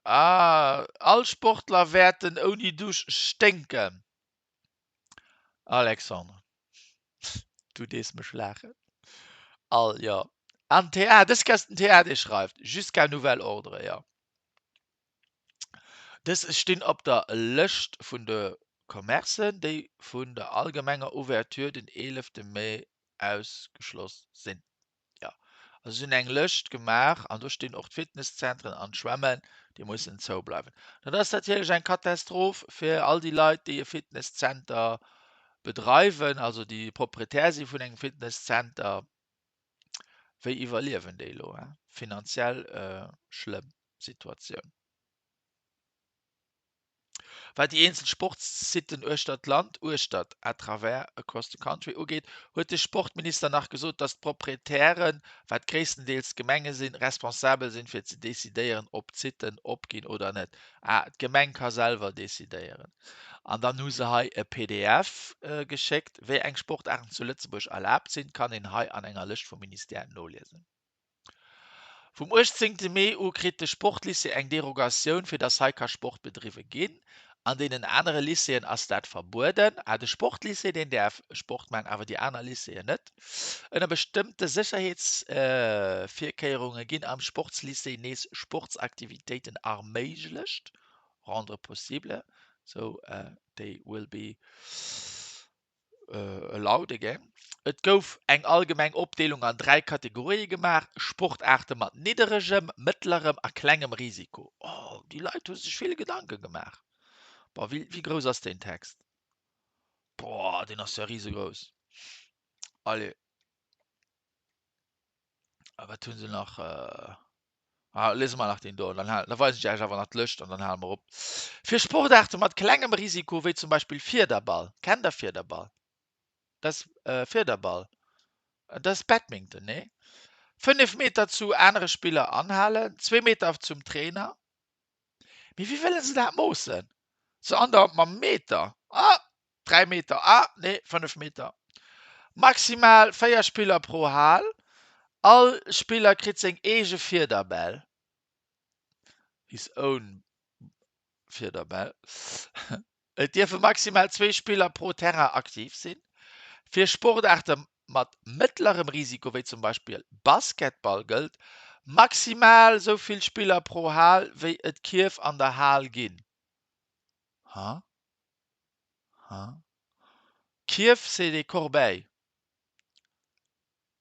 Ah, all Sportler wäerten ouni Dusch sténken. Alexandre, du dees mech laachen. All, jo. An TA, dës Kéier ass den TA dee schreift, jusqu'à nouvel ordre, jo. Dës stinn op der Lëscht vun de Commercen, déi vun der allgemenger Ouverture den 11 Mee ausgeschloss sinn. Jo, also si hunn eng Lëscht gemaach an do stinn och d'Fitnesszentren an d'Schwämmen, déi mussen zoubleiwen. Dat ass natierlech eng Katastroph fir all déi Leit, déi e Fitnesszenter bedreiwen, also déi Proprietär si vun engem Fitnesszenter. Wéi iwwerliewen déi elo? Finanziell schlëmm Situatioun. Wat déi eenzel Sportssitten uechter d'Land, uechtert, à travers, across the country, ugeet, huet de Sportminister nach gesot, datt d'Proprietären, wat gréisstendeels d'Gemenge sinn, responsabel sinn, fir ze decidéieren, ob d'Sitten opginn oder net. Ah, d'Gemeng ka selwer decidéieren. An dann hu se hei e pdf geschéckt. Wéi eng Sportaarten zu Lëtzebuerg erlaabt sinn, kann een hei an enger Lëscht vum Ministère noliesen. Vum 18 Mee u kritt de Sportlycée eng Derogatioun, fir datt hei ka Sport bedriwwe ginn. An deenen anere Lycéeën ass dat verbueden. Ah, de Sportlycée, deen däerf Sport maachen, awer déi aner Lycéeën net. Ënner bestëmmte Sécherheetsvirkéierunge ginn am Sportslycée nees Sportsaktivitéiten erméiglecht, rendre possible, so they will be allowed again. Et gouf eng allgemeng Opdeelung an 3 Kategorië gemaach, Sportaarte mat nidderegem, mëttlerem a klengem Risiko. Oh, déi Leit hu sech vill Gedanke gemaach. Boah, wéi, wéi grouss ass deen Text? Boah, deen ass ja risegrouss. Allez. A wat hu se nach? Ah, liese mer nach deen do, dann halen, da weisen ech Iech awer nach d'Lëscht an dann hale mer op. Fir Sportaarte mat klengem Risiko, wéi zum Beispill Fiederball. Kennt der Fiederball? Dat ass Fiederball. Dat ass Badminton, nee? 5 Meter zu anere Spiller anhalen, zwee Meter zum Trainer. Mee wéi wëlle se dat moossen? Se andauernd mam Meter. Ah, 3 Meter, ah, nee, 5 Meter. Maximal 4 Spiller pro Hal. All Spiller kritt seng eege Fiederbäll. His own Fiederbäll. Et dierfe maximal zwee Spiller pro Terrain aktiv sinn. Fir Sportaarte mat mëttlerem Risiko, wéi zum Beispill Basketball, gëllt, maximal sou vill Spiller pro Hal, wéi et Kierf an der Hal ginn. Ha? Ha? Kierf, c'est des corbeilles.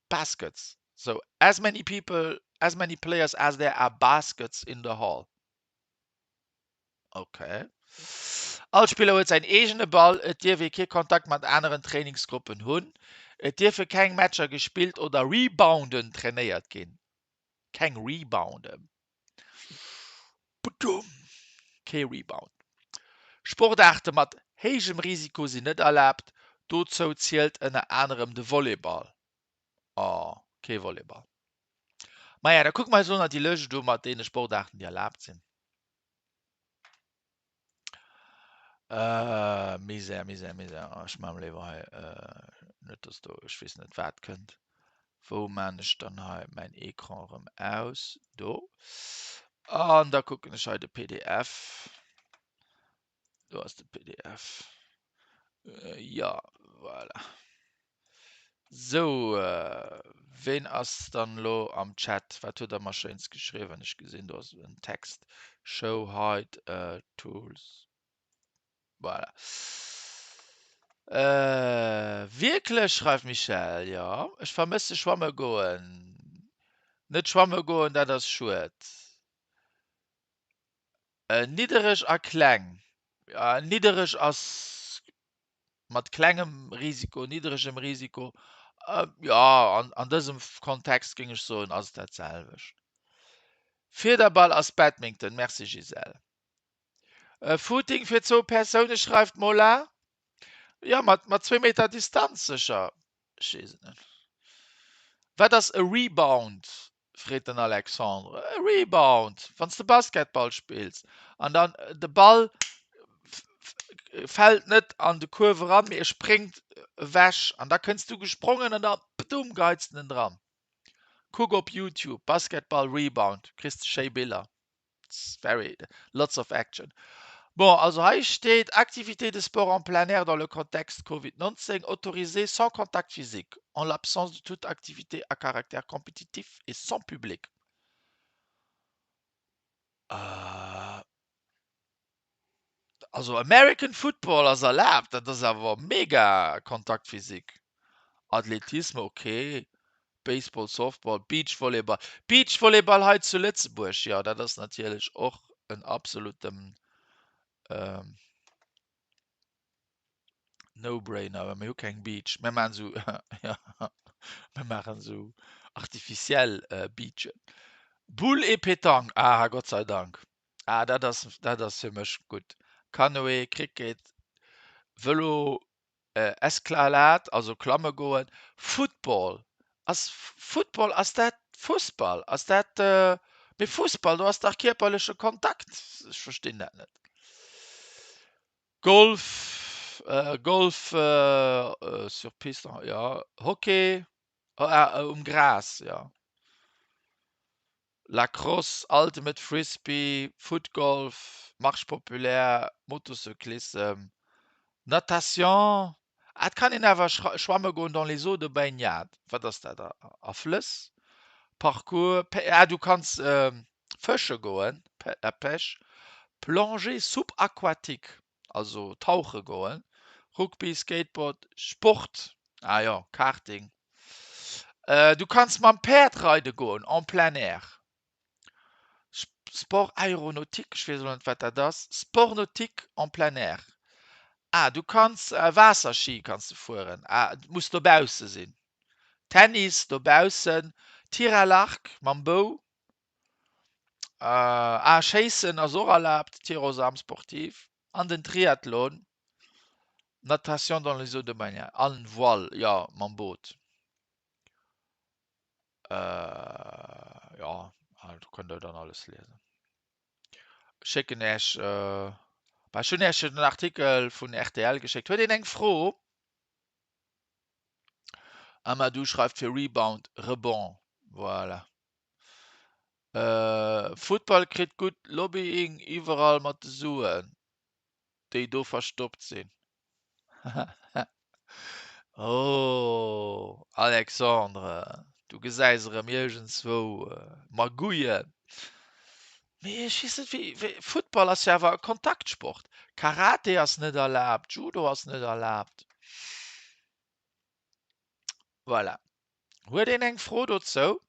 Baskets. So, as many people, as many players as there are baskets in the hall. Ok. All Spiller huet säin eegene Ball. Et dierf ee kee Kontakt mat aneren Trainingsgruppen hunn. Et dierfe keng Matcher gespillt oder Rebounden trainéiert ginn. Keng Rebounden. Badum! Kee Rebound. Sportaarte mat héijem Risiko sinn net erlaabt. Dozou zielt ënner anerem de Volleyball. Oh, kee Volleyball. Maja, da kucke mer eis elo nach déi Lëscht u mat deene Sportaarten, déi erlaabt sinn. Äh, Misär, Misär, Misär. Oh, ech maache léiwer hei, äh, net dass do, ech weess net wat kënnt. Wou maan ech dann hei mäin Ecran erëm aus? Do. An da kucken ech hei de PDF. Do ass de PDF. Jo, voilà. Sou, ween ass dann elo am Chat? Wat huet der mer Schéins geschriwwen? Ech gesinn, do ass en Text. Show hide tools. Voilà. Wierklech, schreift d'Michèle. Jo, ech vermësse schwamme goen. Net schwamme goen, dat ass schued. Niddereg a kleng. Niddereg ass mat klengem Risiko, nidderegem Risiko. Jo, an dësem Kontext géing ech soen, ass et dat selwecht. Fiederball ass Badminton. Merci Gisèle. Footing fir zwou Persoune, schreift d'Mola. Jo, mat zwee Meter Distanz sécher. Ech weess et net. Wat ass e Rebound? freet den Alexandre. E Rebound, wann s de Basketball spills an dann de Ball fält net an de Kuerf eran, mee e spréngt ewech an da kënns du gesprongen an da bdumm geits de en dran. Kuck op Youtube, Basketball Rebound, kriss de schéi Biller. It's very lots of action. Bon, also hei steet, Activités de sport en plein air dans le contexte Covid 19 autorisées sans contact physique, en l'absence de toute activité à caractère compétitif et sans public. Also American Football ass erlaabt, dat ass awer mega Contact physique. Athletisme ok, Baseball, Softball, Beachvolleyball. Beachvolleyball hei zu Lëtzebuerg, jo dat ass natierlech och en absoluten No-Brainer, well mir hu keng Beach. Mir maachen esou, jo, mir maachen esou artificiel Beachen. Boules et Pétanque, aha, Gott sei Dank. Ah, dat ass, dat ass fir mech gutt. Canoë, Cricket, Vëlo, Escalade, also klamme goen, Football, ass Football, ass dat Fussball? Ass dat, mee Fussball, do ass dach kierperleche Kontakt, ech verstinn dat net. Golf, Golf sur piste, jo, Hockey, um Gras, jo. Lacrosse, Ultimate Frisbee, Footgolf, Marche populaire, Motocyclissem, Natation, ah et kann een awer schwamme goen dans les eaux de baignade, wat ass dat, a Flëss, Parcours, ah du kanns fësche goen, la pêche, Plongée subaquatique, also tauche goen, Rugby, Skateboard, Sport, ah jo, Karting, du kanns mam Päerd reide goen, en plein air, Sport aéronautique, ech weess elo net wat dat ass, Sport nautique en plein air, ah du kanns Waasserski kanns de fueren, ah et muss dobausse sinn, Tennis dobaussen, Tir à l'arc mam Bou, Ah, Schéissen ass och erlaabt, Tir aux armes sportives an den Triathlon. Natation dans les eaux domaniales, an voile, jo, mam Boot. Jo, do kënnt der dann alles liesen. Ech schécken Iech, bah, ech hunn Iech den Artikel vun rtl geschéckt. Huet een eng Fro? Amadou schreift fir Rebound, Rebond. Voilà. Futtball kritt gutt Lobbying iwwerall mat de Suen, déi do verstoppt sinn. Oh Alexandre, du gesäis erëm iergendswou Magouillen. Mee ech weess net wéi, wéi, Futtball ass jo awer e Kontaktsport. Karate ass net erlaabt, Judo ass net erlaabt. Voilà. Huet een eng Fro dozou?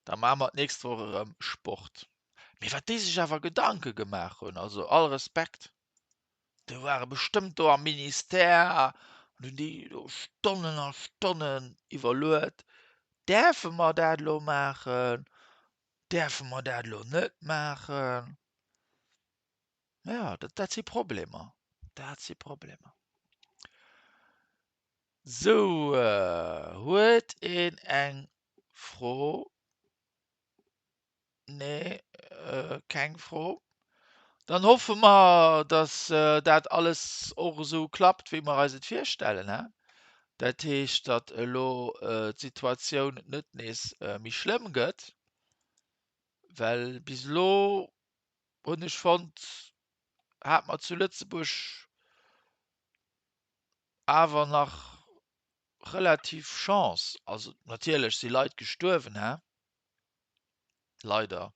Da maache mer d'nächst Woch erëm Sport. Mee wat déi sech awer Gedanke gemaach hunn, also all Respekt. Déi ware bestëmmt do am Ministère an hunn déi do Stonnen a Stonnen iwwerluet, Däerfe mer dat elo maachen? Däerfe mer dat elo net maachen? Jo, dat, dat si Problemer. Dat si Problemer. Sou, huet een eng Fro? Nee, keng Fro. Dann hoffe mer, datt dat alles och esou klappt, wéi mer eis et virstellen. Dat heescht, datt elo d'Situatioun net nees méi schlëmm gëtt, well bis elo hunn ech fonnt, hat mer zu Lëtzebuerg awer nach relativ Chance. Also natierlech si Leit gestuerwen, hä? Leider.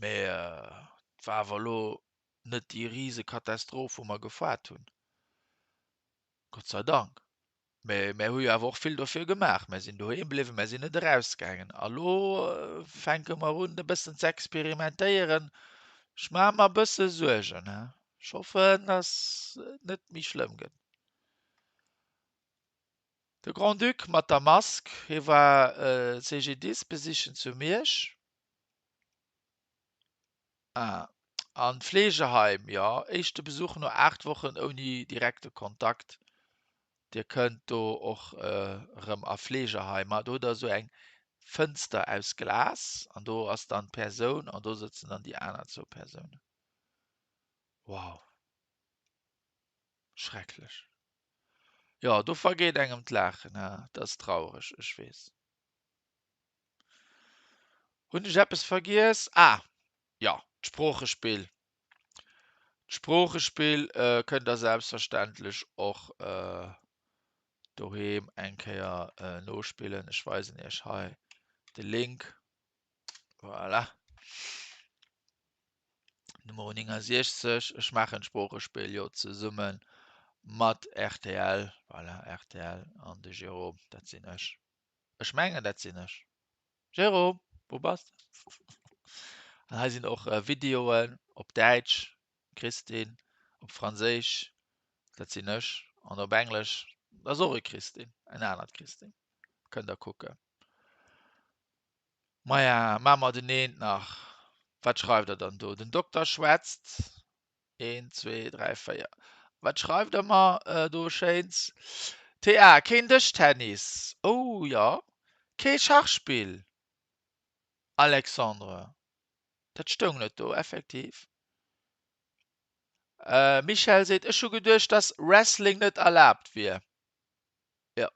Mee et war awer elo net déi Risekatastroph, wou mer gefaart hunn. Gott sei Dank. Mee mär hu jo awer och vill dofir gemaach. Mär sinn doheem bliwwen, mär sinn net erausgaangen. A lo fänke mer un e bëssen ze experimentéieren. Ech maache mer e bësse Suergen. Ech hoffen, datt et net méi schlëmm gëtt. De Grand-Duc mat der Mask, hie war CGDIS besichen zu Miersch. Ah, an d'Fleegeheim, jo. Éischte Besuch no 8 Wochen ouni direkte Kontakt. Dir kënnt do och erëm a Fleegeheimer. Do hutt der esou eng Fënster aus Glas an do ass dann d'Persoun an do sëtzen dann déi aner zwou Persounen. Wow. Schrecklech. Jo, do vergeet engem d'Laachen, ha. Dat ass traureg, ech weess. Hunn ech eppes vergiess? Ah, jo, d'Sproochespill. D'Sproochespill kënnt der selbstverständlech och doheem eng Kéier nospillen. Ech weisen iech hei de Link. Voilà. Nummer 69. Ech maachen d'Sproochespill jo zesumme mat rtl. Voilà, rtl an de Jérôme, dat sinn ech. Ech mengen dat sinn ech. Jérôme, wou bass de? An hei sinn och Videoen op Däitsch, Christine, op Franséisch, dat sinn ech, an op Englesch, dat ass och e Christine, en anert Christine. Kënnt der kucken. Maja, maache mer den eent nach. Wat schreift der dann do? Den Dokter schwätzt. Een, zwee, dräi, véier. Wat schreift der mer do Schéins? TA, Keen Dëschtennis. Oh jo. Kee Schachspill. Alexandre, Dat stoung net do, effektiv. Michèle seet, Ech hu geduecht, dass Wrestling net erlaabt wier. Jo.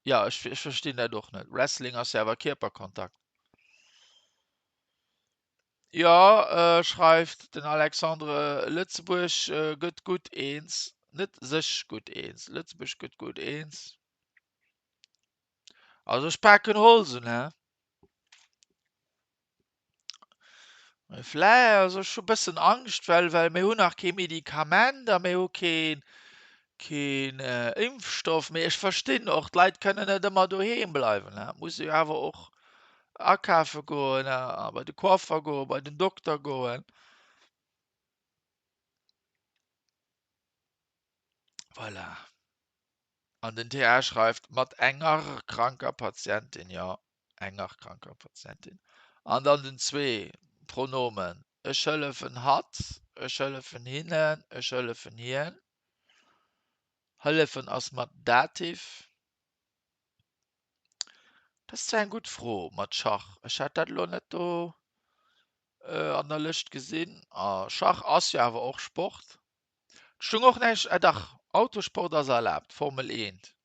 Jo, ech verstinn dat och net. Wrestling ass jo awer Kierperkontakt. Jo, schreift den Alexandre, Lëtzebuerg gëtt gutt eens. Net sech gutt eens, Lëtzebuerg gëtt gutt eens. Also ech paken Holz un, hä? Vläi, also ech hu bëssen Angscht, well well mir hunn nach kee Medikament a mir hu keen keen Impfstoff. Mee ech verstinn och, d'Leit kënnen net ëmmer doheem bleiwen, et muss ee jo awer och akafe goen a bei de Coiffer goen, bei den Dokter goen. Voilà. An den TH schreift, mat enger kranker Patientin, jo, enger kranker Patientin. An dann den zwee. Pronomen, Ech hëllefen hatt, ech hëllefen hinnen, ech hëllefen hien. Hëllefen ass mat Dativ. Dat ass zwar eng gutt Fro mat Schach. Ech hat dat elo net do an der Lëscht gesinn. A Schach ass jo awer och Sport. Et stoung och näischt, ah dach, Autosport ass erlaabt, Formel 1.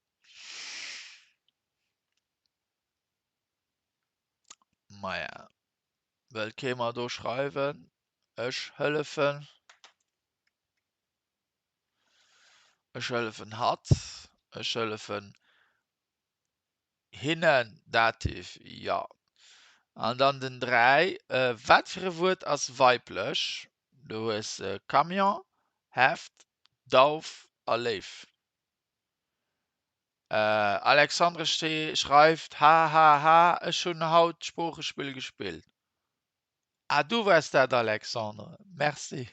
Maja, wëllt kee mer do schreiwen? Ech hëllefen. Ech hëllefen hatt. Ech hëllefen hinnen, Dativ, jo. An dann den 3, Wat fir e Wuert ass weiblech? Du hues Camion, Heft, Dauf a Léif. Alexandre schreift, Hahaha, ech hunn haut d'Sproochespill gespillt. Ah, du waars dat, Alexandre. Merci.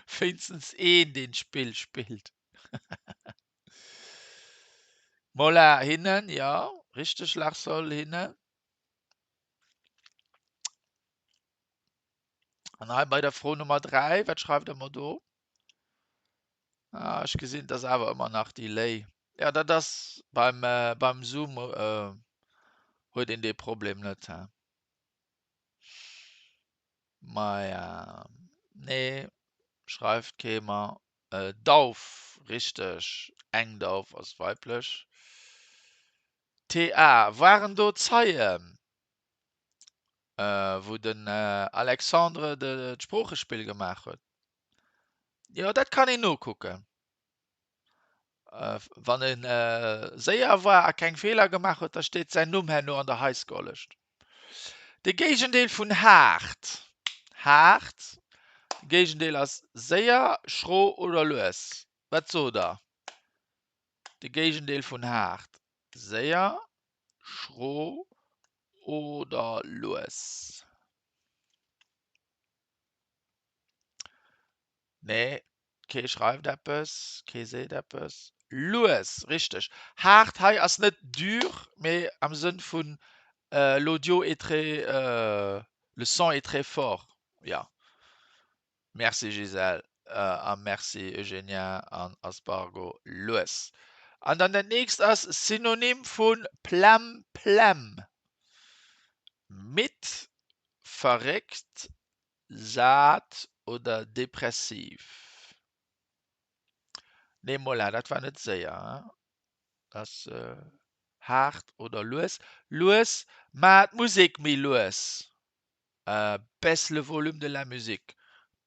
Wéinstens een, deen d'Spill spillt. Mola, hinnen, jo, richteg, Larsol, hinnen. An hei bei der Fro Nummer 3, wat schreift der mer do? Ah, ech gesinn, et ass awer ëmmer nach Delay. Ja, dat ass beim, äh, beim Zoom äh, huet een dee Problem net. He? Maja, nee, schreift kee mer. Äh, Dauf, richteg, eng Dauf ass weiblech. TA, waren do Zeien, äh, wou den äh, Alexandre de, d'Sproochespill gemaach huet? Jo, dat kann een nokucken. Wann e séier war a keng Feeler gemaach huet, da steet säin Numm herno an der Highscore-Lëscht. De Géigendeel vun haart. Haart, de Géigendeel ass séier, schro oder lues. Wat sot der? De Géigendeel vun haart, séier, schro oder lues? Nee, kee schreift eppes, kee seet eppes. Lues, richteg. Haart hei ass net dur, mee am Sënn vun l'audio est très, le son est très fort. Ja. Merci Gisèle a merci Eugenia an Aspargo. Lues. An dann dat nächst ass Synonym vu Plemm Plemm. Midd, verréckt, Sat oder depressiv? Nee Mola, dat war net séier, hein? Ass haart oder lues? Lues, ma d'Musek méi lues. Baisse le volume de la musique,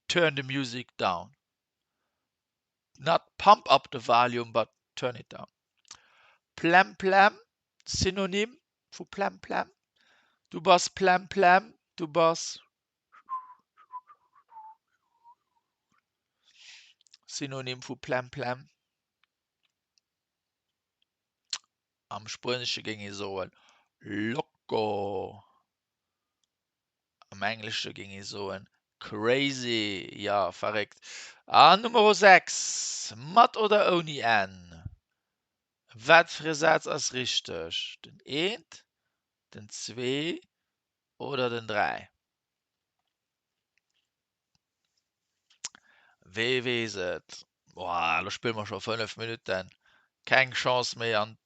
turn the music down. Not pump up the volume, but turn it down. Plemplem, Synonym vu Plemplem? Du bass Plemplem, du bass. Synonym vu Plemplem? Am Spuenesche géing ee soen loco. Am Englesche géing ee soen crazy, jo, verréckt. An Numero 6, mat oder ouni N? Wat fir e Saz ass richteg? Den eent, den zwee oder den 3? Wee weess et? Boah, elo spille mer scho 5 Minutten. Keng Chance méi an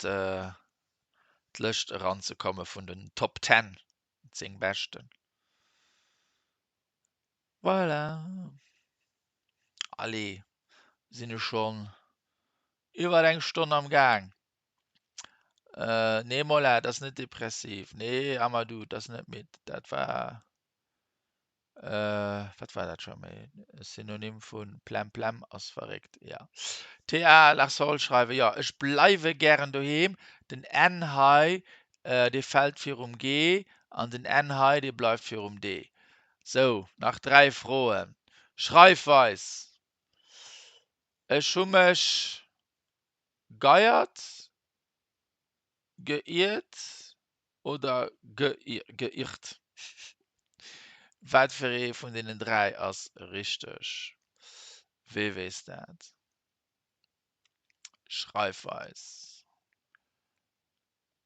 d'Lëscht eranzekomme vun den Top Ten, 10 Beschten. Voilà. Allez, sinn ech schonn iwwer eng Stonn am Gaang. Nee Mola, dat ass net depressiv. Nee Amadou, dat ass net midd. Dat war, wat war dat scho méi? Synonym vu Plemplem ass verréckt, jo. TA, Larsol schreiwen, jo ech bleiwe gären doheem. Den N hei, dee fält virum G an den N hei, dee bleift virum D. Sou, nach 3 Froen. Schreifweis, Ech hu mech geiert, geiert oder geirrt? Wat fir ee vun deenen 3 ass richteg? Wee weess dat? Schreifweis,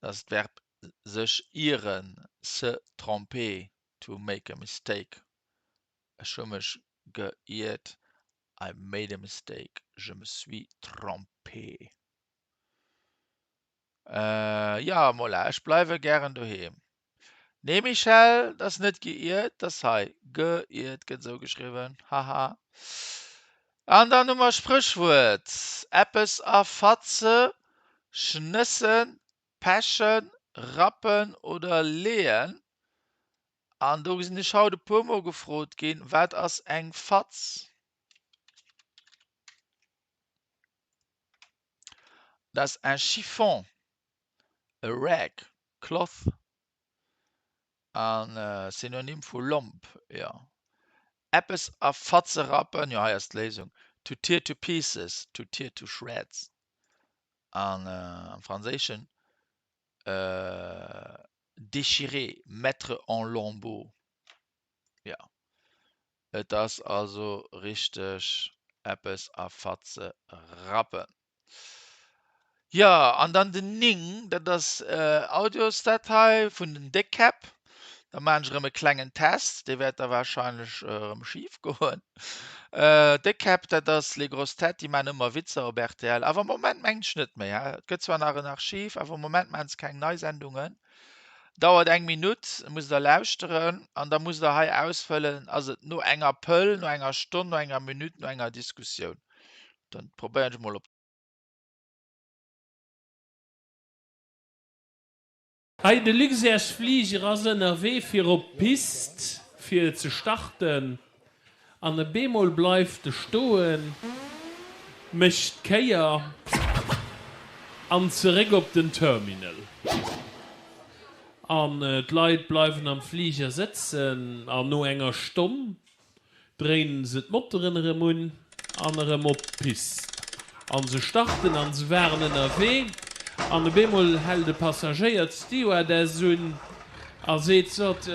Dat ass d'Verb sech ieren, se tromper, to make a mistake. Ech hu mech geiert, I made a mistake, je me suis trompé. Jo Mola, ech bleiwe gären doheem. Nee Michèle, 't ass net geiert, 't ass hei geiert, gëtt esou geschriwwen, haha. An dann hu mer Spréchwuert, eppes a Fatze schnëssen, pechen, rappen oder leeën. An do sinn ech haut e puer mol gefrot ginn, wat ass eng Fatz? Dat ass un chiffon, a rag, cloth, an Synonym vu Lomp, jo. Eppes a Fatze rappen, jo hei ass d'Léisung, to tear to pieces, to tear to shreds, an am Franséischen déchirer, mettre en lambeaux. Jo, et ass also richteg eppes a Fatze rappen. Jo, an dann den 9, dat ass Audiosdatei vun den Déckkäpp. Da maachen ech erëm e klengen Test, dee wäert da warscheinlech erëm schif goen. Déckkäpp, dat ass Les Grosses Têtes, déi maachen ëmmer Witzer op rtl, awer am Moment mengen ech net méi. Et gëtt zwar nach en Archiv, awer am Moment maachen se keng nei Sendungen. Dauert eng Minutt, musst der lauschteren an da musst der hei ausfëllen, ass et no enger Pëll, no enger Stonn, no enger Minutt, no enger Diskussioun. Dann probéieren ech mol op. Hei, de Luxairsfliger ass ënnerwee fir op d'Pist fir ze starten an e bemol bleift e stoen, mécht d'Kéier an zeréck op den Terminal. An d'Leit bleiwen am Fliger sëtzen an no enger Stonn dréinen se d'Moteren erëm un an erëm op d'Pist an se starten an se waren ënnerwee an op eemol hält e Passagéier d'Stewardess un a seet, Sot,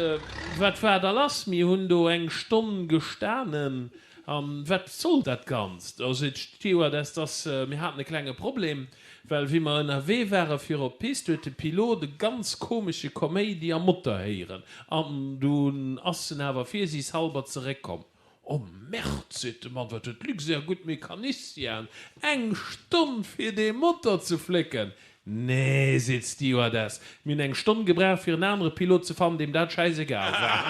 wat war da lass, mir hunn do eng Stonn gestanen an wat soll dat Ganzt? Da seet d'Stewardess, dass mir haten e klenge Problem, well wéi mer ënnerwee ware fir op d'Pist, huet de Pilot e ganz komesche Koméidi am Motor héieren an dunn ass en awer virsiichshalber zeréckkomm. Oh Merde, seet de Mann, wat huet d'Luxair gutt Mecanicien, eng Stonn fir dee Motor ze flécken! Nee, seet d'Stewardess, mir hunn eng Stonn gebraucht fir en anere Pilot ze fannen, deem dat schäisegal war.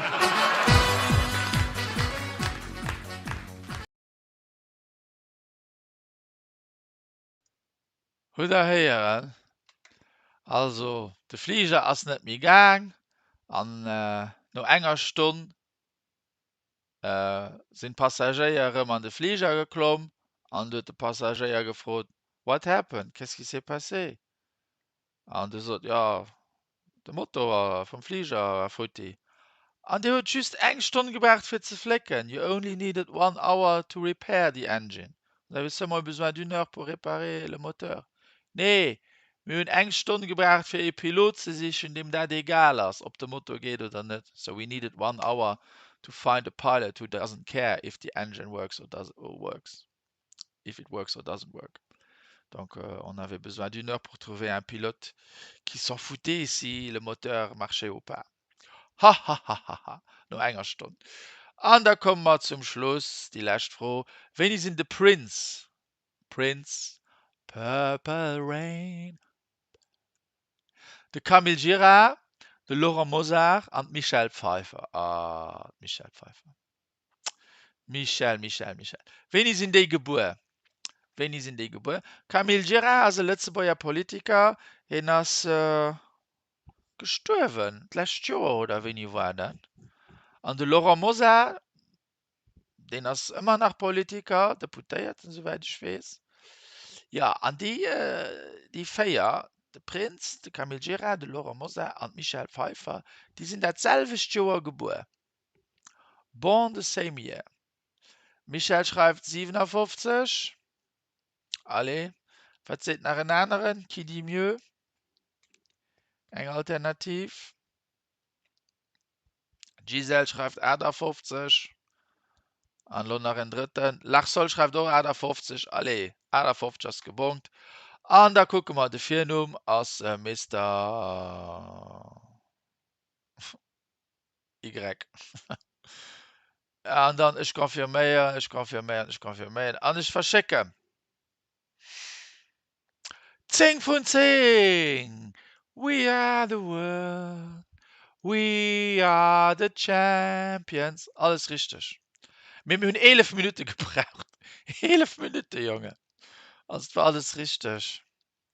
Hutt der héieren? Also de Fliger ass net méi gaang an no enger Stonn sinn d'Passagéier erëm an de Fliger geklomm an du huet de Passagéier gefrot, What happened? Qu'est-ce qui s'est passé? An du sot, jo, de Motor vum Fliger war futti. An Dir hutt just eng Stonn gebraucht fir ze flécken, You only needed one hour to repair the engine. Vous avez seulement eu besoin d'une heure pour réparer le moteur. Nee, mir hunn eng Stonn gebraucht fir ee Pilot ze sichen, deem dat egal ass, ob de Motor geet oder net. So we needed one hour to find a pilot who doesn't care if the engine works or doesn't works. If it works or doesn't work. Donc on avait besoin d'une heure pour trouver un pilote qui s'en foutait si le moteur marchait ou pas. Hahahaha, no enger Stonn. An da komme mer zum Schluss, déi lescht Fro, Wéini sinn de Prince, Prince, Purple Rain, de Camille Gira, de Laurent Mosar an d'Michelle Pfeiffer, ah, d'Michelle Pfeiffer. Michèle, Michèle, Michèle. Wéini sinn déi gebuer? Wéini sinn déi gebuer? Camille Gira ass e Lëtzebuerger Politiker. Hien ass gestuerwen d'lescht Joer, oder wéini war dat? An de Laurent Mosar, deen ass ëmmer nach Politiker, Deputéierten, souwäit ech weess. Jo, an déi, déi 4, de Prince, de Camille Gira, de Laurent Mosar an d'Michèle Pfeiffer, déi sinn dat selwecht Joer gebuer. Born the same year. Michèle schreift 57. Allez, wat seet nach en aneren? Qui dit mieux? Eng Alternativ? D'Gisèle schreift 58. An elo nach en drëtten. Larsol schreift och 58. Allez, 58 ass gebongt. An da kucke mer, de Virnumm ass Mister. Y. An dann ech confirméieren, ech confirméieren, ech confirméieren an ech verschécken. 10 vun 10! We are the world, we are the champions. Alles richteg. Mee mir hunn 11 Minutte gebraucht. 11 Minutte, Jongen. Also et war alles richteg.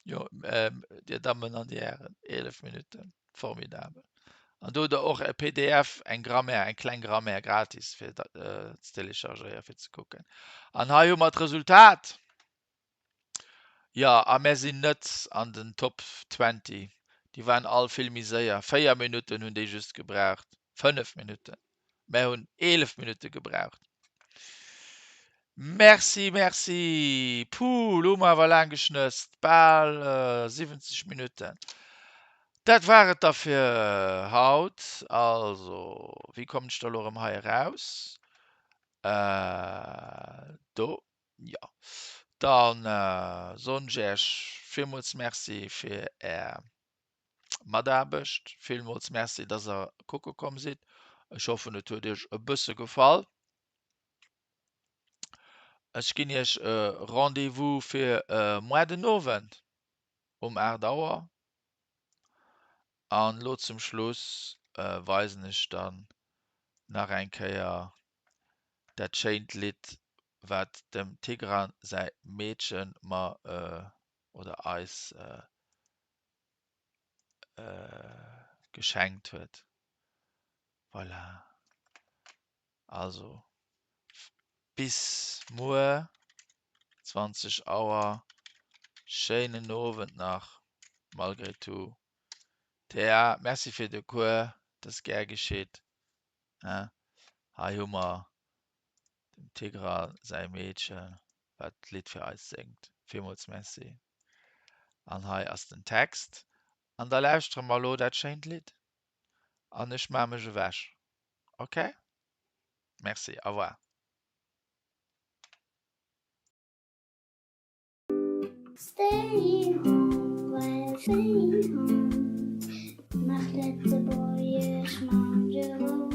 Jo, Dir Dammen an Dir Hären, 11 Minutten, formidabel. An do hutt Der och e pdf, eng Grammaire, eng kleng Grammaire gratis fir ze téléchargéieren, fir ze kucken. An hei hu mer d'Resultat. Jo, a mär sinn net an den Top 20. Déi waren all vill méi séier. 4 Minutten hunn déi just gebraucht, 5 Minutten. Mär hunn 11 Minutte gebraucht. Merci, merci. Puh, elo hu mer awer laang geschnësst, bal 70 Minutten. Dat war et da fir haut. Also, wéi kommen ech da elo erëm hei eraus? Do, jo. Dann soen ech Iech villmools Merci fir Är Mataarbecht. Villmools Merci, dass Der kucke komm sidd. Ech hoffen, et huet Iech e bësse gefall. Ech ginn Iech e Rendez-vous fir moar den Owend um 8 Auer. An elo zum Schluss weisen ech dann nach eng Kéier dat schéint Lidd, wat dem Tigran säi Meedche mer oder eis geschenkt huet. Voilà. Also bis muer 20 Auer. Schéinen Owend nach malgré tout. Thea, merci fir de Cours, dat ass gär geschitt. Hei hu mer dem Tigran säi Meedche wat d'Lidd fir eis séngt. Villmools Merci. An hei ass den Text. An da lauschtere mer elo dat schéint Lidd. An ech maache mech ewech. Ok? Merci. Au revoir. Stay home while staying home Mach Lëtzebuergesch mam Jerôme.